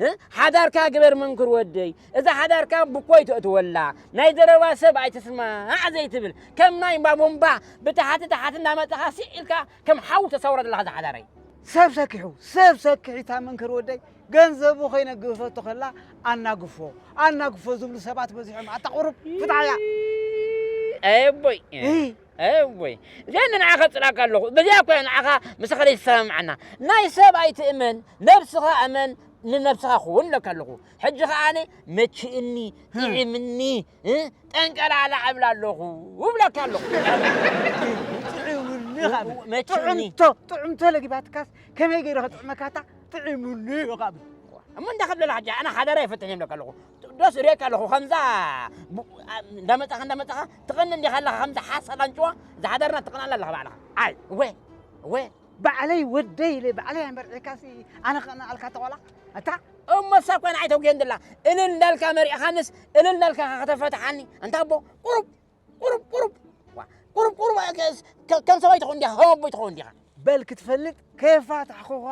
እ? ሓዳርካ ግበር መንክር ወደይ። እዛ ሓዳርካ ብኮይ ተእትወላ። ናይ ዘረባ ሰብ ኣይትስማዕ ዘይትብል። ከም ናይ ባቡምባ ብታሕቲ ታሕቲ እንዳመጻኻ ስቕ ኢልካ ከም ሓዊ ተሳውራ ዘለኻ እዛ ሓዳረይ። ሰብ ሰኪሑ፣ ሰብ ሰኪሑ እታ መንክር ወደይ። ገንዘቡ ከይነግፈቶ ከላ ኣናግፎ፣ ኣናግፎ ዝብሉ ሰባት በዚሖም። ኣታ ቁሩብ ፍትሓያ። ኣይ ኣቦይ። እይ። ኣይ ኣቦይ። እዚኣ ንዓኻ ጽላእካ ኣለኹ። በዚኣ እኮ እያ ንዓኻ ምሳኻ ዘይተሰማምዓና። ናይ ሰብ ኣይትእመን፣ ነብስኻ እመን፣ ንነብስኻ ኩን እብለካ ኣለኹ። ሕጂ ኸኣ ኣነ መችእኒ፣ ህ። ጥዒምኒ፣ እ? ጠንቀላላ እብላ ኣለኹ፣ እብለካ ኣለኹ። ጥዑምኒ ኻብ መችእኒ። ጥዑምቶ፣ ጥዑምቶ ለጊባትካስ ከመይ ገይረ ከጥዕመካታ? ጥዒሙኒ እዩ ካብ። እሞ እንዳ ከብለላ ሕጂ ኣነ ሓዳር ኣይፈትን እየ እብለካ ኣለኹ። ዶስ እርእየካ ኣለኹ፣ ከምዛ ቡ-፣ ኣ-፣ እንዳመጻኻ፣ እንዳመጻኻ ትቐኒ እንዲኻ ኣለኻ፣ ከምዛ ሓሳድ ኣንጭዋ ዝሓዳርና ትቐናላ ኣለኻ ባዕልኻ። ኣይ፣ እወ፣ እወ። ባዕለይ ወደይ ኢለ፣ ባዕለይ ኣንበርዒካሲ ኣነ ክቐንኣልካ ተቖላ? ኣታ እሞ እሳ ኮይና ኣይተጉየን ደላ። እልል እንዳልካ መሪዕኻንስ እልል እንዳልካ ከተፈትሓኒ። ኣንታ ኣቦ፣ ቁሩብ፣ ቁሩብ፣ ቁሩብ። ዋ፣ ቁሩብ፣ ቁሩብ፣ ከ-፣ ከ-፣ ከም ሰብኣይ ትኸውን ዲኻ፣ ከም ኣቦይ ትኸውን ዲኻ። በል ክትፈልጥ ከየፋታሕኹኻ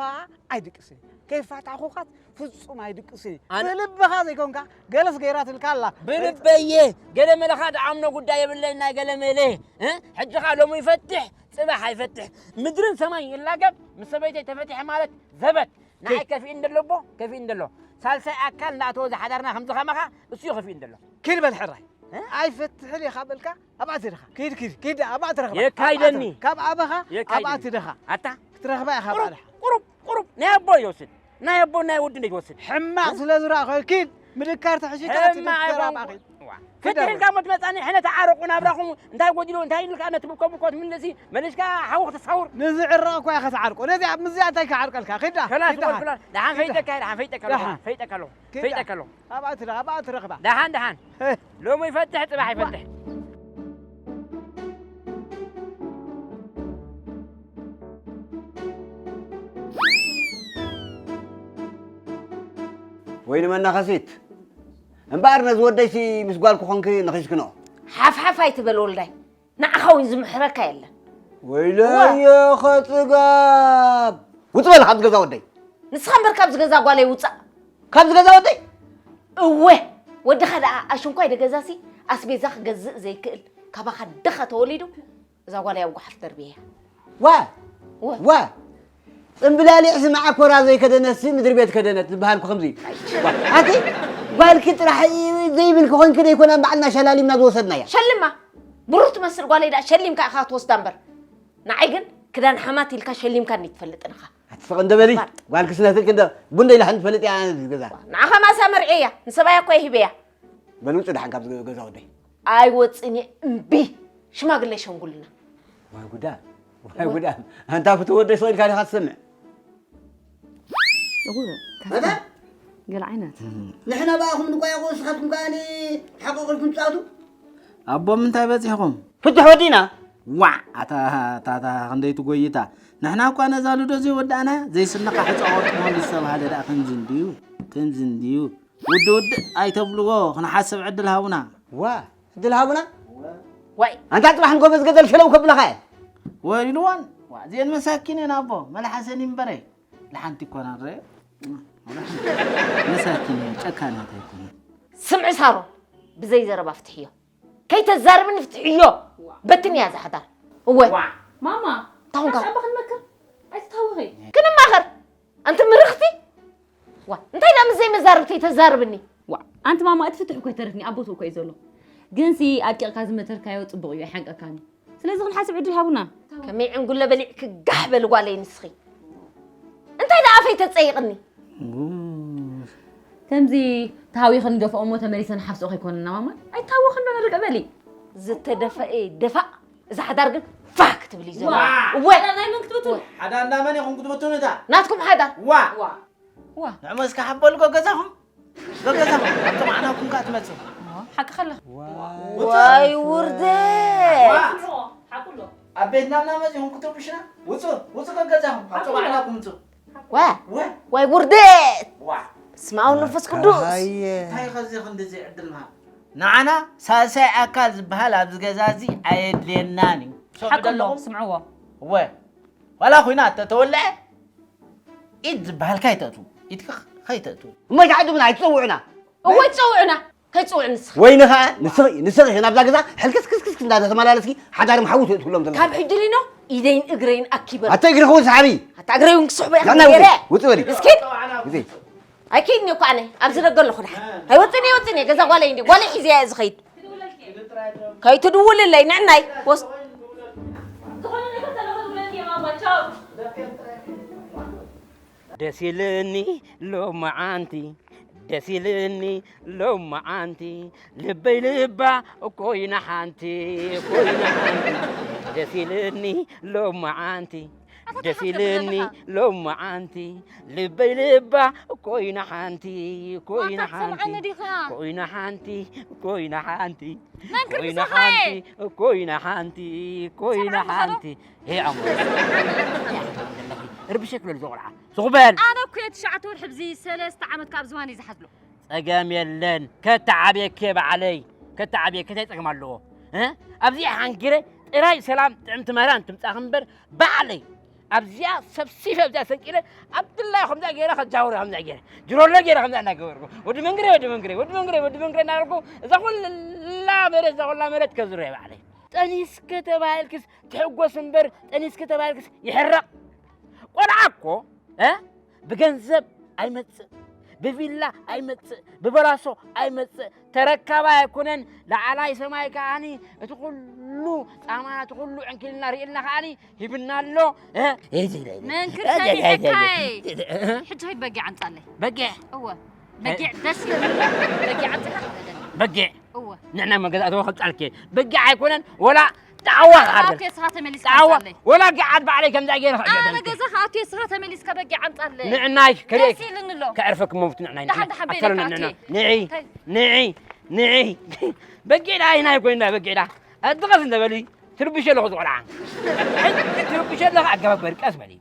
ኣይድቅስን። ከየፋታሕኹኻስ ፍጹም ኣይድቅስን። ኣነ ብልብኻ ዘይኮንካ ገለስ ገይራትልካ ኣላ። ብልበየ ገለ መለኻ ደኣምኖ ጉዳይ የብለይ ናይ ገለ መለ። እ? ሕጂ ኸኣ ሎሚ ይፈትሕ፣ ጽባሕ ኣይፈትሕ። ምድርን ሰማይን ይላገብ፣ ምስ ሰበይተይ ተፈቲሐ ማለት ዘበት። ንዓይ ኪድ። ከፊእኒ ደሎ ኣቦ፣ ከፊእኒ ደሎ። ሳልሳይ ኣካል እናእተወ ዝሓዳርና ከምዚ ከማኻ፣ እሱ እዩ ከፊእኒ ደሎ። ኪድ በል ሕራይ። እ? ኣይፈትሕን ኢኻ በልካ፣ ኣብኣ ትድኻ። ኪድ፣ ኪድ፣ ኪድ፣ ኣብኣ ትረኽባ። የካይደኒ። ኣብኣ ትረኽባ። ካብ ኣበኻ፣ ኣብኣ የካይደኒ። ትድኻ። ኣታ? ክትረኽባ ኢኻ ቁሩብ፣ ባዕልኻ። ቁሩብ፣ ቁሩብ። ናይ ኣቦ ይወስድ። ናይ ኣቦ ናይ ወዲ እንደ ይወስድ። ሕማቕ ስለ ዝረኣኹ፣ ኪድ፣ ምድካር ተሕሺካ፣ ሕማቕ ትድከር ኣይኮንኩ። ኣብኣ ኪድ። ዋ። ኪድ ፍትሒ ኣብኣ። ኢልካ እሞ ትመጻኒ፣ ሕነ ተዓረቑ ናብራኹም፣ እንታይ ጎዲሉ፣ እንታይ ኢልካ፣ ነቲ ብኮ ብኮ ትምለሲ፣ መሊስካ ሓዊ ክትሳውር። ንዝዕረቕ እኳ ኢኻ ትዓርቆ። ነዚኣ፣ ምስዚኣ እንታይ ክዓርቀልካ? ኪድ ዳ፣ ከላስ ኪድ ዳ። ወልኩላ። ደሓን ኪድ ዳ። ፈይጠካ፣ ደሓን ፈይጠካ ኣለኹ፣ ደሓን። ፈይጠካ ኣለኹ። ኪዳ። ፈይጠ ከሎ። ኣብኣ ትረ-፣ ኣብኣ ትረኽባ። ደሓን፣ ደሓን። እ። ሎሚ ይፈትሕ፣ ጽባሕ ዋ። ይፈትሕ። ወይኒ መናኸሲት። እምበኣር ነዚ ወደይሲ ምስ ጓል ክኾንኪ ነኺስክንኦ። ሓፍ ሓፍ ኣይትበል ወልዳይ። ንዓኻ እውን ዝምሕረካ የለን። ወይለየ እወ። ኸጽጋብ። ውጽእ በል ካብዚ ገዛ ወደይ። ንስኻ እምበር ካብዚ ገዛ ጓለይ ውጻእ። ካብዚ ገዛ ወደይ? እወ፣ ወድኻ ደኣ ኣሽንኳይ ደገዛሲ ኣስቤዛ ክገዝእ ዘይክእል፣ ካባኻ ድኻ ተወሊዱ፣ እዛ ጓለይ ኣብ ጓሓፍ ደርብየያ። ዋ! ዋ! ዋ! ጽምብላሊዕ ስማዓ ኮራ ዘይከደነትሲ ምድሪ ቤት ከደነት ዝበሃል እኮ ከምዚ እዩ። ዋ! ኣቲ ጓልኪ ጥራሕ ዘይብልኪ ኮንኪ ደይኮና ባዕልና ሸላሊምና ዝወሰድናያ። ሸልማ! ብሩር ትመስል ጓለይ ደኣ ሸሊምካ ኢኻ ትወስዳ እምበር። ንዓይ ግን ክዳን ሓማት ኢልካ ሸሊምካኒ ትፈልጥን ኢኻ። ኣቲ ስቕ እንደ በሊ፣ ባር። ጓልኪ ስነትልኪ እንደ ቡን ደይላሕን ትፈልጥ እያ ነዚ ገዛ። ንዓኻ ማሳ መርዕየያ፣ ንሰብኣያ እኮ ይህበያ። በል ውጹ ደሓን ካብዚ ገዛ ወደይ። ኣይወጽእን እየ፣ እምቢ። ሽማግለ ሸንጉልና። ዋይ ጉዳ፣ ዋይ ጉዳ። ኣንታ ፍትው ወደይ ስቕ ኢልካ ዲኻ ትሰምዕ? እወ፣ መታ? ገለ ዓይነት። ንሕና ብኣኹም ንቋየቑ፣ ንስኻትኩም ከኣ ሓቆቕልኩም ትጻወቱ? ኣቦ፣ ምንታይ በጺሕኹም? ፍትሕ ወዲእና። ዋዕ! ኣታ፣ ኣታ፣ ኣታ፣ ክንደይ ትጎይታ። ንሕና እኳ ነዛ ልዶ ዘይወዳእና፣ ዘይስንኻ ሕጻ ወርቂ መሆን ዝተባህለ ደኣ ከምዚ እንድዩ፣ ከምዚ እንድዩ። ውዲ ውዲ ኣይተብልዎ፣ ክንሓስብ ዕድል ሃቡና። ዋ፣ ዕድል ሃቡና? ዋይ። ኣንታ ጽባሕ ንጎበዝ ገደል ሸለው ከብለኻ እየ። ወይልዋን፣ ዋ፣ እዚአን መሳኪን እየን ኣቦ፣ መልሓሰን ይንበረ። ለሓንቲ እኮ ናረ። መሳኪን እየን፣ ጨካናት ኣይኮኑን። ስምዒ ሳሮን፣ ብዘይ ዘረባ ፍትሕዮ። ከይተዛርብኒ ፍትሕዮ። በትንያ እዛ ሓዳር። እወ። ዋ። ማማ፣ እንታይ ኾንካ? ሓሳብ ክንመክር? ኣይትታወኺ። ክንማኸር። ኣንቲ ምርኽቲ። ዋ፣ እንታይ ደኣ ምስ ዘይመዛርብተይ ተዛርብኒ? ዋ፣ ኣንቲ ማማ፣ እቲ ፍትሕ እኮ ይተርፍኒ፣ ኣብ ቦትኡ እኮ እዩ ዘሎ። ግንሲ ኣድቂቕካ ዝመተርካዮ ጽቡቕ እዩ፣ ኣይሓንቀካን እዩ። ስለዚ ክንሓስብ ዕድል ሃቡና። ከመይ ዕንጉለ በሊዕኪ ጋሕ በሊ ጓለይ ንስኺ። እንታይ ደኣ ኣፈይ ተጸይቕኒ? ከምዚ ተሃዊኽን ገፍኦ እሞ ተመሊሰን ሓፍስኦ ከይኮነና ማማ። ኣይታወኽን ዶ ንርቀ በሊ። ዝተደፈኤ ደፋእ፣ እዛ ሓዳር ግን ፋህ ክትብል እዩ ዘሎ። ዋ! እወ! ሓዳር ናይ መን ክትብትኑ? እወ! ሓዳር እንዳ መን ኢኹም ክትብትኑ እታ? ናትኩም ሓዳር። ዋ! ዋ! ዋ! ንዕሞ እስከ ሓበሉ ጎገዛኹም። ጎገዛኹም። ኣብ ጥቓ ዓናኩም ከኣ ትመጽኡ። ዋ፣ ሓቅኻ ኣለኻ። ዋ! ዋይ ውርደት! ዋ! ሓቁ ኣሎ። ኣብ ቤትና እና መጺኹም ክትብሽና? ውጹ፣ ውጹ ጎገዛኹም። ኣብ ጥቓ ዓናኩም ውጹ። ዋ! ዋ! ዋይ ውርደት! ዋ! በስመ ኣብ መንፈስ ቅዱስ! ኣየ። እንታይ ከዚ ክንድዚ ዕድል ምሃብ? ንዓና ሳልሳይ ኣካል ዝበሃል ኣብዚ ገዛ እዚ ኣየድልየናን እዩ። ትሰምዑ ሓቅሎ፣ ዘለኹም? ስምዕዎ። እወ። ዋላ ኹይና ተተወልዐ፣ ኢድ ዝበሃል ከይተእትዉ፣ ኢድኪ ከይተእትዉ። እሞ ኣይትዓድሙና፣ ኣይትጸውዑና። እወ፣ ትጸውዑና። ከይትጸውዑ ንስኺ። ወይኒ ኸኣ ንስኺ፣ ንስኺ ኢኺ ናብዛ ገዛ ሕልክስክስክስ እንዳተመላለስኪ ሓዳርም ሓዊ ትእትውሎም ዘለኹ። ካብ ሕጂ ሊኖ ኢደይን እግረይን ኣኪበ። ኣታ እግርኺ እውን ሰሓቢ። ኣታ እግረይ እውን ክስሕቦ እያ ናና ውፂ፣ ገይረ። ውፂ በሊ። እስኪ። ውፂ። ኣይከይድን እየ እኮ ኣነ። ኣብዚ ደገ ኣለኹ ደሓን። ኣይወፅእን እየ፣ ወፅእን እየ። ገዛ ጓለይ እንዲ። ጓለይ ሒዘ እየ ዝኸይድ። ከይትድውልለይ ንዕናይ። ወስ-፣ ዝኾነ ነገር ተለኹ ትብለኒ እየ ማማ። ቻው። ደስ ኢልኒ ሎመዓንቲ፣ ደስ ኢልኒ ሎመዓንቲ፣ ልበይ ልባ ኮይና ሓንቲ፣ ኮይና ሓንቲ። ደስ ኢልኒ ሎመዓንቲ፣ ኣታ ደስ ተሓፍር ኢልኒ ኣለኻ። ሎመዓንቲ፣ ልበይ ልባ ኮይና ሓንቲ፣ ኮይና ኣታ ሓንቲ፣ ትሰምዓኒ ዲኻ? ኮይና ሓንቲ፣ ኮይና ሓንቲ፣ መን ክርዲ ኮይና ሰኻየ? ሓንቲ፣ ኮይና ሓንቲ፣ ኮይና ሰምዓኒ ዶ? ሓንቲ። ሄ ኣሞ። ርብሸ ክለሉ ዝቆልዓ። ሱቕ በል። ኣነ እኮ እየ ትሽዓተ ወርሒ ብዚ ሰለስተ ዓመት ካብ ዝባን እዩ ዝሓዝሎ። ጸገም የለን። ከተዓብየኪ ባዕለይ። ከተዓብየኪ እንታይ ጸገም ኣለዎ? እ? ኣብዚኣ ሓንጊረ ጥራይ ሰላም ጥዕምቲ ማርያም ትምጻኺ እምበር ባዕለይ ኣብዚኣ ሰብሲፈ ኣብዚኣ ሰንቂለ ኣብ ድላዩ ከምዚኣ ገይረ ከጃውረ ከምዚኣ ገይረ ጅሮሎ ገይረ ከምዚኣ እናገበርኩ ወዲ መንግረ ወዲ መንግረ ወዲ መንግረ ወዲ መንግረ እናበልኩ እዛ ኩላ መሬት እዛ ኩላ መሬት ከዝረ ባዕለይ። ጠኒስኪ ተባሂልክስ ትሕጎስ እምበር ጠኒስኪ ተባሂልክስ ይሕረቕ። ቆልዓ እኮ እ ብገንዘብ ኣይመጽእ፣ ብቪላ ኣይመጽእ፣ ብበላሶ ኣይመጽእ፣ ተረካባይ ኣይኮነን። ላዕላይ ሰማይ ከኣኒ እቲ ኩሉ ጻማና እቲ ኩሉ ዕንክልና ርእልና ከኣኒ ሂብና ኣሎ። እ? መንክር ሰሚዐካይ። ሕጂ ኸይድ በጊዕ ኣምጻለይ። በጊዕ? እወ። በጊዕ ደስ ይብል። በጊዕ ኣምጺኻ ክሕደኒ። በጊዕ? እወ። ንዕና መገዛእተዎ ከምጻልኪ። በጊዕ ኣይኮነን፣ ወላ ጣዕዋ ክሓደል። ኣቴ ስኻ ተመሊስካ ጣዕዋ፣ ኣምጻለይ። ወላ ገዓት ባዕለይ ከምዛ ገይረ ኣነ ክሕደል። ገዛ ኣቴ ስኻ ተመሊስካ በጊዕ ኣምጻለይ። ንዕናይ ከደይ ደስ ይልኒ ኣሎ። ከዕርፈክ መብት ንዕናይ። ደሓን፣ ደሓን በይለካ ኣተረና ኣቴ። ንዕና። ንዒ፣ እንታይ? ንዒ፣ ንዒ። በጊዕ ዳ ኣይናይ ኮይና በጊዕ ዳ። ኣድቐስ እንደ በሊ ትርብሽ ኣለኹ ዝቆልዓ። ሕጂ ትርብሽ ኣለኻ ኣገባብ በል ቀስ በሊ።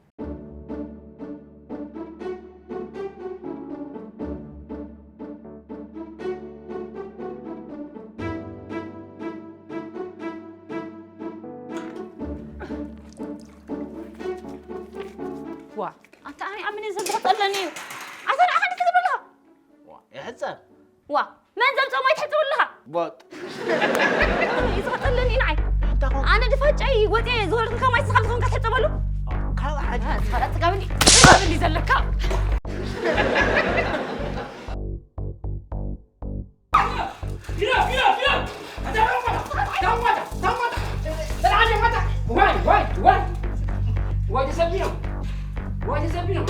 ዋ፣ ኣታ ኣይ ኣምኒ ዘንተ ጠለኒ እዩ። ኣታ ንዓኻ እንዴት ትብልሃ? ዋ፣ ይሕጸብ። ዋ፣ መን ዘምጾ ማይ ትሕጽብ ኣለኻ? ቦጥ። እዩ ዝኸጠለኒ ንዓይ። ኣታ ኾ- ኣነ ድፋጫይ ወጤ ዝወረድኩልካ ማይ ስኻ ዝኾንካ ትሕጸበሉ? ካብ ሓደ። ኣታ ጸጋብኒ፣ ጸጋብኒ ዘለካ። ዋይ፣ ዋይ፣ ዋይ። ዋይ፣ ተሰቢኖም። ዋይ፣ ተሰቢኖም።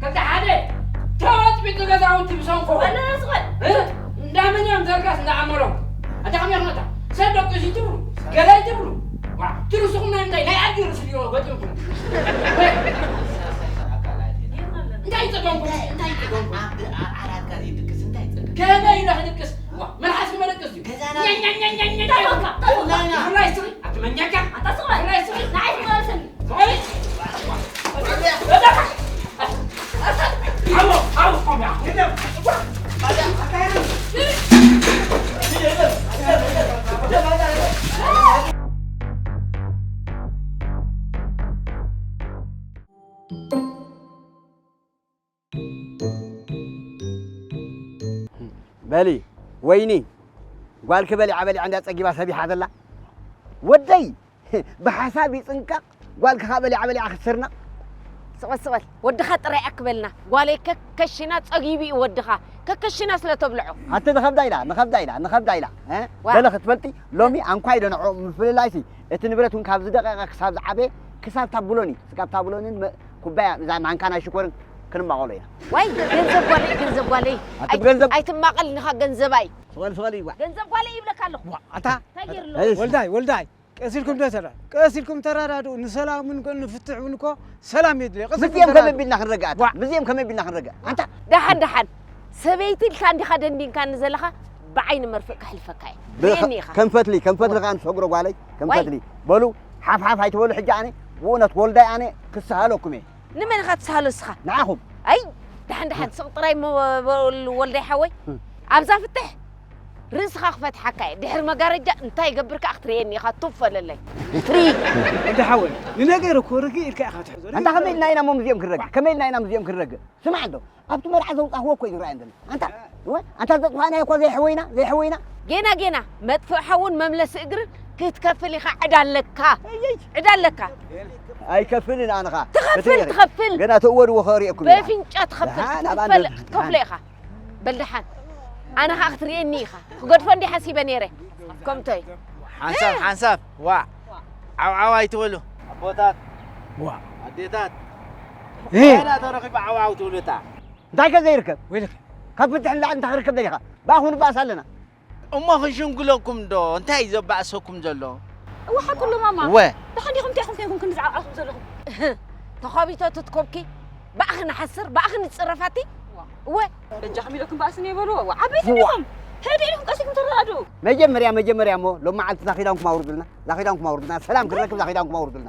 ከምቲ ሓደ ተበጥቢጡ ገዛውቲ ብሰንኮ። እ? እንዳመን እዮም ዘርጋስ እንዳኣመሎም። ኣታ ከመይ ኾነታ? ሰብ ደቂሱ ትብሉ፣ ገለ ትብሉ። ዋ፣ ትርስኹም ናይ ምንታይ? ናይ ኣድጊ ርእሲ ድዩ ገጢምኩም? ወይ? እንታይ ይጠቀምኩም? እንታይ ይጠቀምኩም? ኣብ ዓራትካ ዘይድቅስ እንታይ ይጠቅም? ከመይ ኢለ ክድቅስ? ዋ፣ መልሓስኩም መደቀስ ድዩ? ገዛና ኛ፣ ኛ፣ ኛ፣ ኛ፣ ኛ። እንታይ ኾንካ? እንታይ ኾንካ? ብፍላይ ስኺ፣ ኣቲ መኛካ። ኣታ ስቕ በል። ብፍላይ ስኺ። ንዓይ ትመለሰኒ። ስቕ በል። ኣዎ፣ ኣዎ፣ ቆም ያ። በሊ ወይኒ፣ ጓልኪ በሊዓ በሊዓ እንዳ ጸጊባ ሰቢሓ ዘላ። ወደይ ብሓሳብ ይጽንቀቕ፣ ጓልኪ ኸኣ በሊዓ በሊዓ ክትስርነቕ። ስቕ በል፣ ስቕ በል። ወድኻ ጥራይ ኣክበልና። ጓለይ ከከሽና ጸጊቡ እዩ ወድኻ። ከከሽና ስለ ተብልዖ። ኣቲ ንኸብዳ ኢላ፣ ንኸብዳ ኢላ፣ ንኸብዳ ኢላ። እ? ዋ። ገለ ክትፈልጢ፣ ሎሚ ኣንኳይ ዶ ንዕኡ ምፍልላይሲ፣ እቲ ንብረት እውን ካብ ዝደቐቐ ክሳብ ዝዓበየ፣ ክሳብ ታብሎኒ፣ ክሳብ ታብሎንን መ-፣ ኩባያ፣ እዛ ማንካ ናይ ሽኮርን ክንማቐሎ ኢና። ዋይ፣ ገንዘብ ጓለይ፣ ገንዘብ ጓለይ። ኣቲ ኣይ-፣ ብገንዘብ ኣይትማቐል፣ ንኻ ገንዘባይ። ስቐል፣ ስቐል ይዋ። ገንዘብ ጓለይ ይብለካ ኣለኹ። ዋ፣ ኣታ። እንታይ ገይሩ ኣሎ? እሺ። ወልዳይ፣ ወልዳይ፣ ቀስ ኢልኩም ዶ ተራ-፣ ቀስ ኢልኩም ተረዳድኡ፣ ንሰላም እውን ኮ-፣ ንፍትሕ እውን እኮ ሰላም የድልዮ። ቀስ ኢልኩም ምዚኦም ከመይ ተረዳድኡ። ቢልና ክንረግእ ኣታ? ዋ። ምዚኦም ከመይ ቢልና ክንረግእ? ኣንታ? ደሓን፣ ደሓን። ሰበይቲ ኢልካ እንዲኻ ደንዲንካኒ ዘለኻ፣ ብዓይኒ መርፍእ ከሕልፈካ እየ። ብ-፣ ርእየኒ ኢኻ። ከም ፈትሊ፣ ከም ፈትሊ ከኣ ንሰግሮ ጓለይ፣ ከም ዋይ። ፈትሊ። በሉ፣ ሓፍ ሓፍ ኣይትበሉ ሕጂ ኣነ፣ ብእውነት ወልዳይ ኣነ ክስሃለኩም እየ። ንመን ኢኻ ትስሃሎ እስኻ? ንዓኹም። ኣይ፣ ደሓን፣ ደሓን፣ ስቕ ጥራይ እሞ፣ ወልዳይ ሓወይ። እም። ኣብዛ ፍትሕ ርእስኻ ክፈትሓካ እየ። ድሕሪ መጋረጃ እንታይ ይገብር ከኣ ክትርእየኒ ኢኻ፣ ቱፍ በለለይ። ትርኢ። ወዲ ሓወይ፣ ንነገር እኮ ርግእ ኢልካ ኢኻ ትሕዞ። ኣንታ ከመይ ኢልና ኢና እሞ ምስዚኦም ክንረግእ? ከመይ ኢልና ኢና ምስዚኦም ክንረግእ? ስማዕ እንዶ፣ ኣብቲ መርዓ ዘውጻኽዎ እኮ እዩ ዝረኣየን ዘሎ። ኣንታ፣ እወ፣ ኣንታ ዘጥፋእናዮ እኮ ዘይሕወይና፣ ዘይሕወይና። ጌና፣ ጌና፣ መጥፍእ ሓውን መምለሲ እግርን ክትከፍል ኢኻ፣ ዕዳ ኣለካ። እየይ። ዕዳ ኣለካ። ኣይከፍልን ኣነ ኸኣ። ትኸፍል፣ እቲ ትኸፍል። ገና ተእወድዎ ከርእየኩም ኢና። በፍንጫ ትኸፍል፣ ደሓን፣ ኣብ ክትፈል-፣ ኣንዶ-፣ ክትከፍሎ ደሓን። ኢኻ። በል ደሓን። ኣነ ኸኣ ክትርእየኒ ኢኻ። ክገድፎ እንዲ ሓሲበ ነይረ። ከምቶይ። ሓንሳብ፣ ሓንሳብ፣ ዋ። ዓው ዓው ኣይትበሉ። ኣቦታት። ዋ። ኣዴታት። እ። እንታይ ደኣ ተረኺቡ ዓው ዓው ትብሉ እታ? እንታይ ከ ዘይርከብ? ወይልከ። ካብ ፍትሒ ንላዕሊ እንታይ ክርከብ ደሊኻ? ብኣኹም ንባኣስ ኣለና። እሞ ክንሽንግለኩም ዶ? እንታይ እዩ ዘባእሰኩም ዘሎ? እወ፣ ሓቁ ኣሎ ማማ። እወ። ደሓን ዲኹም? እንታይ ኢኹም ከይንኩም ክንዲ ዝዓብዓኹም ዘለኹም? ተኸቢቶ ትትኮብኪ፣ ብኣኺ ንሓስር፣ ብኣኺ ንጽረፍ ኣቲ። እወ። በጃኹም ኢለኩም ባእስኒ ይበሉ። እወ፣ ዓበይቲ እወ። ዲኹም? ህድእ ኢልኩም ቀስ ኢልኩም ተረዳድኡ። መጀመርያ፣ መጀመርያ እሞ ሎም መዓልቲ እዛ ኺዳንኩም ኣውርዱልና፣ እዛ ኺዳንኩም ኣውርዱልና፣ ሰላም ክንረክብ እዛ ኺዳንኩም ኣውርዱልና።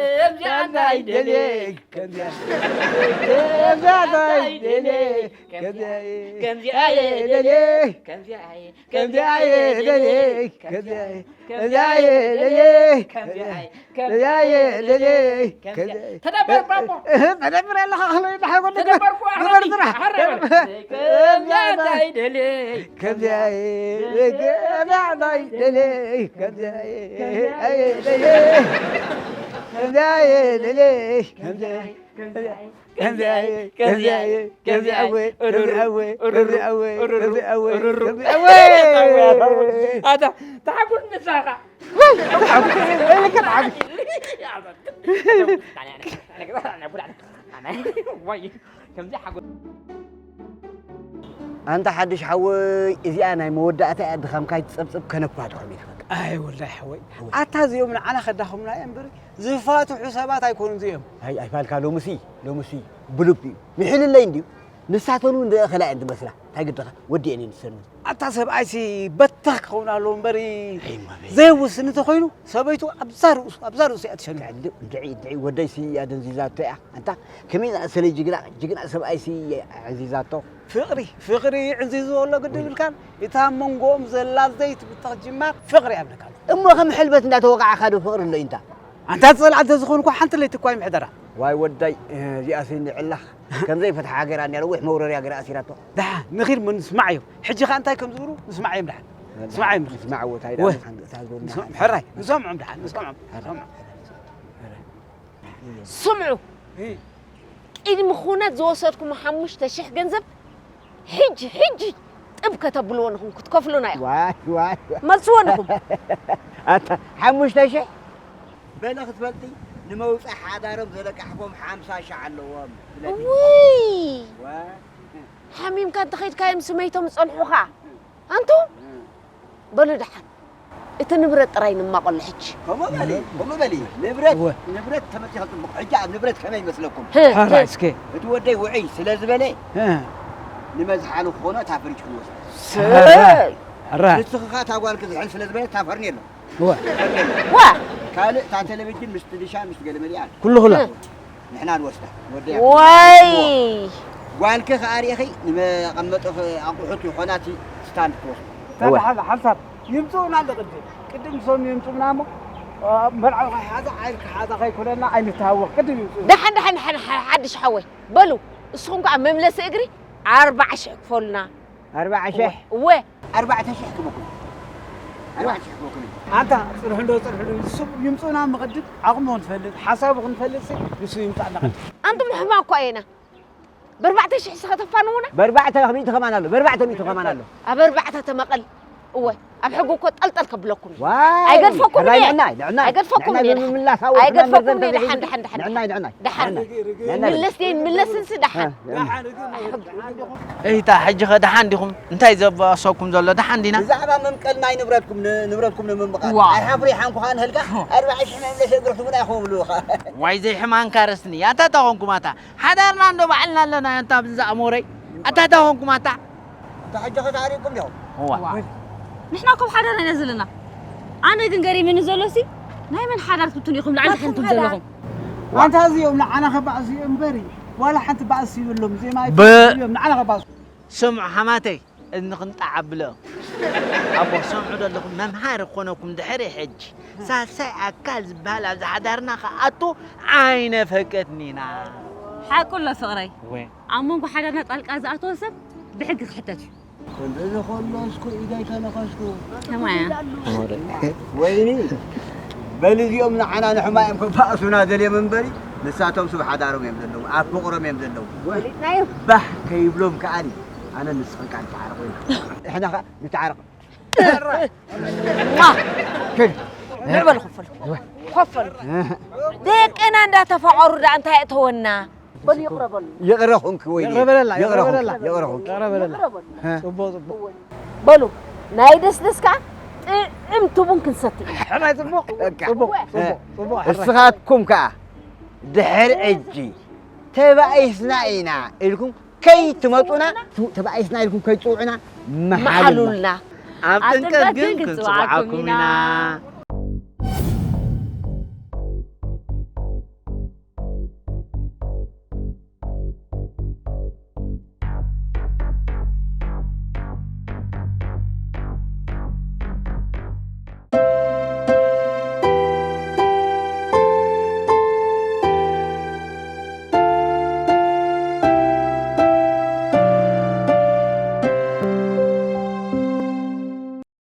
ከምዚኣ እንታይ ደልየ? ከምዚኣ ከምዚኣ እንታይ ደልየ? ከምዚኣ ከምዚኣ እየ ደልየ። ከምዚኣ እየ ከምዚኣ እየ ደልየ። ከምዚኣ እየ ከምዚኣ እየ ደልየ። ከምዚኣ እየ ከምዚኣ እየ ደልየ። ከምዚኣ እየ። ተደበር ባቦ። እህ፣ ተደብር ኣለኻ፣ ኣኽሎ ይድሓጎ። ተደበርኩ፣ ግበር ኣሕረይ፣ ስራሕ። ኣሕረይ በል። ከምዚኣ እንታይ ደልየ? ከምዚኣ እየ፣ ከምዚኣ እንታይ ደልየ? ከምዚኣ እየ፣ ከምዚኣ እየ ደልየ። ከምዚኣ እየ ደልየ። ከምዚኣ እየ፣ ከምዚኣ እየ፣ ከምዚኣ እየ፣ ከምዚኣ እየ፣ ከምዚኣ እየ፣ ከምዚኣ እየ፣ ከምዚኣ እየ፣ ከምዚኣ እየ፣ ከምዚኣ እየ። ኣታ ተሓጉስ ንስኻ። ወይ፣ ተሓጉስ። ወይ፣ ልክዕ ተሓጉስ። ዋይ ከምዚ ሓጎ ኣንታ ሓድሽ ሓወይ፣ እዚኣ ናይ መወዳእታ እያ። ድኻምካ ይትጸብጽብ፣ ከነፋድኹም እዩ። ኣይ ወላይ ሓወይ፣ ኣታ እዚኦም ንዓና ከዳኹምና እዮም እምበር ዝፋትሑ ሰባት ኣይኮኑን እዚኦም። ኣይ ኣይፋልካ፣ ሎምሲ ሎምሲ ብልቢ እዩ። ምሕልለይ እንድዩ። ንሳተን እውን ዝእኽላ እየን ዝመስላ። እንታይ ግድኻ፣ ወዲአን እየን ዝሰኑ። ኣታ ሰብኣይሲ በተኽ ክኸውን ኣለዎ እምበሪ፣ ኣይ ማመይ። ዘይውስን እንተኾይኑ ሰበይቱ ኣብዛ ርእሱ ኣብዛ ርእሱ እያ ትሸኑ። እንድዒ እንድዒ፣ ወደይሲ እያ ደንዚዛቶ እያ። ኣንታ ከመይ ዝኣሰለ ጅግና ጅግና ሰብኣይሲ እያ ዕንዚዛቶ። ፍቕሪ ፍቕሪ ዕንዚዝዎ ኣሎ ግዲ ይብልካን። እታ መንጎኦም ዘላ ዘይትብተኽ ጅማት ፍቕሪ ኣብለካ። እሞ ከም ሕልበት እንዳተወቃዕካ ዶ ፍቕሪ ኣሎ ኢንታ? ኣንታ ጸላእቲ ተዝኾኑ እኮ ሓንቲ ለይቲ እኳ ይምሕደራ። ዋይ ወዳይ፣ እዚኣሲ ንዕላኽ ከም ዘይፈትሓ ገይራ እኒኣ ነዊሕ መውረርያ ገይራ ኣሲራቶ። ደሓ ንኺድ ሞ ንስማዓዮም። ሕጂ ኸኣ እንታይ ከም ዝብሉ ንስማዓዮም ደሓን። ንስማዓዮም ንኺድ። ንስማዕዎ እንታይ ወ- ደኣ ንሓን- እንታይ ዝብሉ ንስማ- ንሓን- ሕራይ ንሰምዖም ደሓን ንሰምዖም። ሕራይ። ንሰምዖም። ስምዑ። እይ። ቅድሚ ኩነት ዝወሰድኩም ሓሙሽተ ሽሕ ገንዘብ ሕጂ ሕጂ ጥብ ከተብልዎ ንኹም ክትከፍሉና ኢኹም። ዋይ ዋይ ዋይ። መልስዎ ንኹም። ኣታ ሓሙሽተ ሽሕ በለ ክትፈልጢ ንመውፅእ ሓዳሮም ዘለቃሕፎም ሓምሳ ሽሕ ኣለዎም። ስለዚ ውይ ዋ ሓሚምካ እንተኸይድካ እዮም ስመይቶም ዝፀንሑኻ። ኣንቱ በሉ ደሓን እቲ ንብረት ጥራይ ንማቐሎ ሕጂ። ከምኡ በሊ ከምኡ በሊ። ንብረት እወ። ንብረት ተመፂኻ ፅቡቕ። ሕጂ ኣብ ንብረት ከመይ ይመስለኩም? ህ፣ ህ። ሕራይ እስከ። እቲ ወደይ ውዕይ ስለ ዝበለ ህ። ንመዝሓሊ ክኾኖ እታ ፍሪጅ ክንወስድ። ሰይ። ሕራይ። ንስኺ ኸዓ እታ ጓልኪ ዝሕል ስለ ዝበለ እታ ፈርኔሎ። እወ። ዋ። ካልእ እታ ቴሌቪዥን ምስቲ ዲሻ ምስቲ ገለመሊኣ። ኩሉ ኩላ። ህ። ንሕና ንወስዳ። ወደያ። ወይ። ጓልኪ ኸዓ ርኢኺ ንመቐመጢ ኣቑሑት ይኾና እቲ ስታንድ ትወስዱ። እወ። ሓንሳብ ይምፅኡና ኣሎ ቅድም። ቅድም ንሶም ይምፅኡና እሞ፣ አ፣ መርዓዊ ከይሓዛ ዓይን ከሓዛ ከይኮነና ኣይንተሃወቕ። ቅድም ይምፅኡ። ደሓን፣ ደሓን፣ ደሓን፣ ሓ-፣ ሓድሽ ሓወይ። በሉ፣ እስኹም ከኣ መምለሲ እግሪ ኣርባዓ ሽሕ ክፈሉና። ኣርባዓ ሽሕ? እወ። ኣርባዕተ ሽሕ ክበኩም። ኣርባዕተ ሽሕ ክበኩም። ኣንታ ጽንሑ እንዶ፣ ጽንሑ እንዶ፣ ንሱ ይምጽኡና እሞ ቅድም ዓቕሙ ክንፈልጥ፣ ሓሳቡ ክንፈልጥ ሲ፣ ንሱ ይምጻእና ቅድም። ኣንቱም ሕማቕ እኳ ኢና። ብኣርባዕተ ሽሕ እስኸ ተፋንዉና? ብኣርባዕተ ሚእቲ ከማን ኣሎ፣ ብኣርባዕተ ሚእቲ ከማን ኣሎ። ኣብ ኣርባዕተ ተመቐል። እወ፣ ኣብ ሕጊ እኮ ጠልጠል ከብለኩም እዩ። ዋይ፣ ኣይገድፈኩም ሕራይ እየ። ንዕናይ፣ ንዕናይ። ኣይገድፈኩም ንዕናይ እየ። ብምምላስ ኣወ፣ ኣይገድፈኩም ሕማም እየ። መርዘን ድሓን፣ ድሓን፣ ድሓን፣ ድሓን። ንዕናይ፣ ንዕናይ። ድሓን። ንዕናይ፣ ንዕናይ። ምልስ ደይን ምለስን ሲ ድሓን። እ፣ ንዕናይ። እይታ፣ ሕጂ ኸ ደሓን ዲኹም? እንታይ ዘባእሰኩም ዘሎ? ደሓን ዲና? ብዛዕባ መምቀል ናይ ንብረትኩም ን-፣ ንብረትኩም ንምምቓል። ዋ። ኣይሓፍሪ ሓንኩ ኸኣ ንህልካ፣ ኣርባዓ ሽሕ መምለሲ እግርኹም ኣይኮብሉኻ። ዋይ፣ ዘይሕማንካ ረስኒ። ኣታ ተኾንኩም ኣታ። ሓዳርና እንዶ ባዕልና ኣለና፣ ኣንታ ብዛ ኣሞረይ። ኣታ ተኾንኩም ኣታ። ኣታ ሕጂ ኸ ተዓሪቕኩም ዲኹም? እዋ። ንሕና እኮ ኣብ ሓዳርና ኢና ዘለና። ኣነ ግን ገሪምኒ ዘሎ ሲ፣ ናይ መን ሓዳር ክትብቱን ኢኹም ላዕሊ ናትኩም ትሕንቱም ሓዳር። ዘለኹም? ኣንታ እዚኦም ንዓና ከባእሱ እዮም እምበሪ፣ ዋላ ሓንቲ ባእሲ ይብሎም፣ ዜማ ብ- እዮም ንዓና ከባእሱ። ስምዑ ሓማተይ፣ እዝንኽን ጣዕ ኣብልኦ። ኣቦ፣ ሰምዑ ዘለኹም መምሃሪ ክኾነኩም ድሕሪ ሕጂ። ሳልሳይ ኣካል ዝበሃል ኣብዚ ሓዳርና ክኣቱ ኣይነፈቅድን ኢና። ሓቁ ኣሎ ፍቕረይ። ወይ። ኣብ መንጎ ሓዳርና ጣልቃ ዝኣተወ ሰብ ብሕጊ ክሕተት እዩ። ክንድዚ ከሎ እስኩ ኢደይ ተነኸስኩ። ከማያ። ወይኒ፣ በል እዚኦም ንዓና ንሕማ እዮም ከባእሱና ደልዮም እምበሪ፣ ንሳቶም ስብ ሓዳሮም እዮም ዘለዉ፣ ኣብ ፍቕሮም እዮም ዘለዉ። ፈሊጥናዮም። ባህ ከይብሎም ከኣኒ፣ ኣነ ንስኽን ከኣ ንተዓረቕ ኢና። ንሕና ከኣ ንተዓረቕ። ዋ! ከይድ። ንዕ በሉ ኮፍ በሉ። ኮፍ በሉ። ደቅና እንዳተፋቐሩ ደኣ እንታይ የእተወና? በሉ ይቕረ በሉ። ይቕረ ኹንኪ ወይኒ። ይቕረ በለላ፣ ይቕረ ይቕረ ኹንኪ፣ በለላ። ይቕረ ኹንኪ። ይቕረ በለላ። ይቕረ በሉ። እ። ጽቡቕ፣ ጽቡቕ። በሉ፣ ናይ ደስደስ ከኣ ጥዕምቲ ቡን ክንሰቲ ኢና። ሕራይ ጽቡቕ። በቃ። ጽቡቕ፣ እ። ጽቡቕ፣ ጽቡቕ፣ ሕራይ። እስኻትኩም ከኣ ድሕሪ ሕጂ ተባኢስና ኢና ኢልኩም ከይትመጹና፣ ቱ-፣ ተባኢስና ኢልኩም ከይትጽውዑና መሓሉልና። መሓሉልና። ኣብ ኣብ ጥምቀት ጥምቀት ግን ግን ክንጽውዓኩም ክንጽውዓኩም ኢና። ኢና።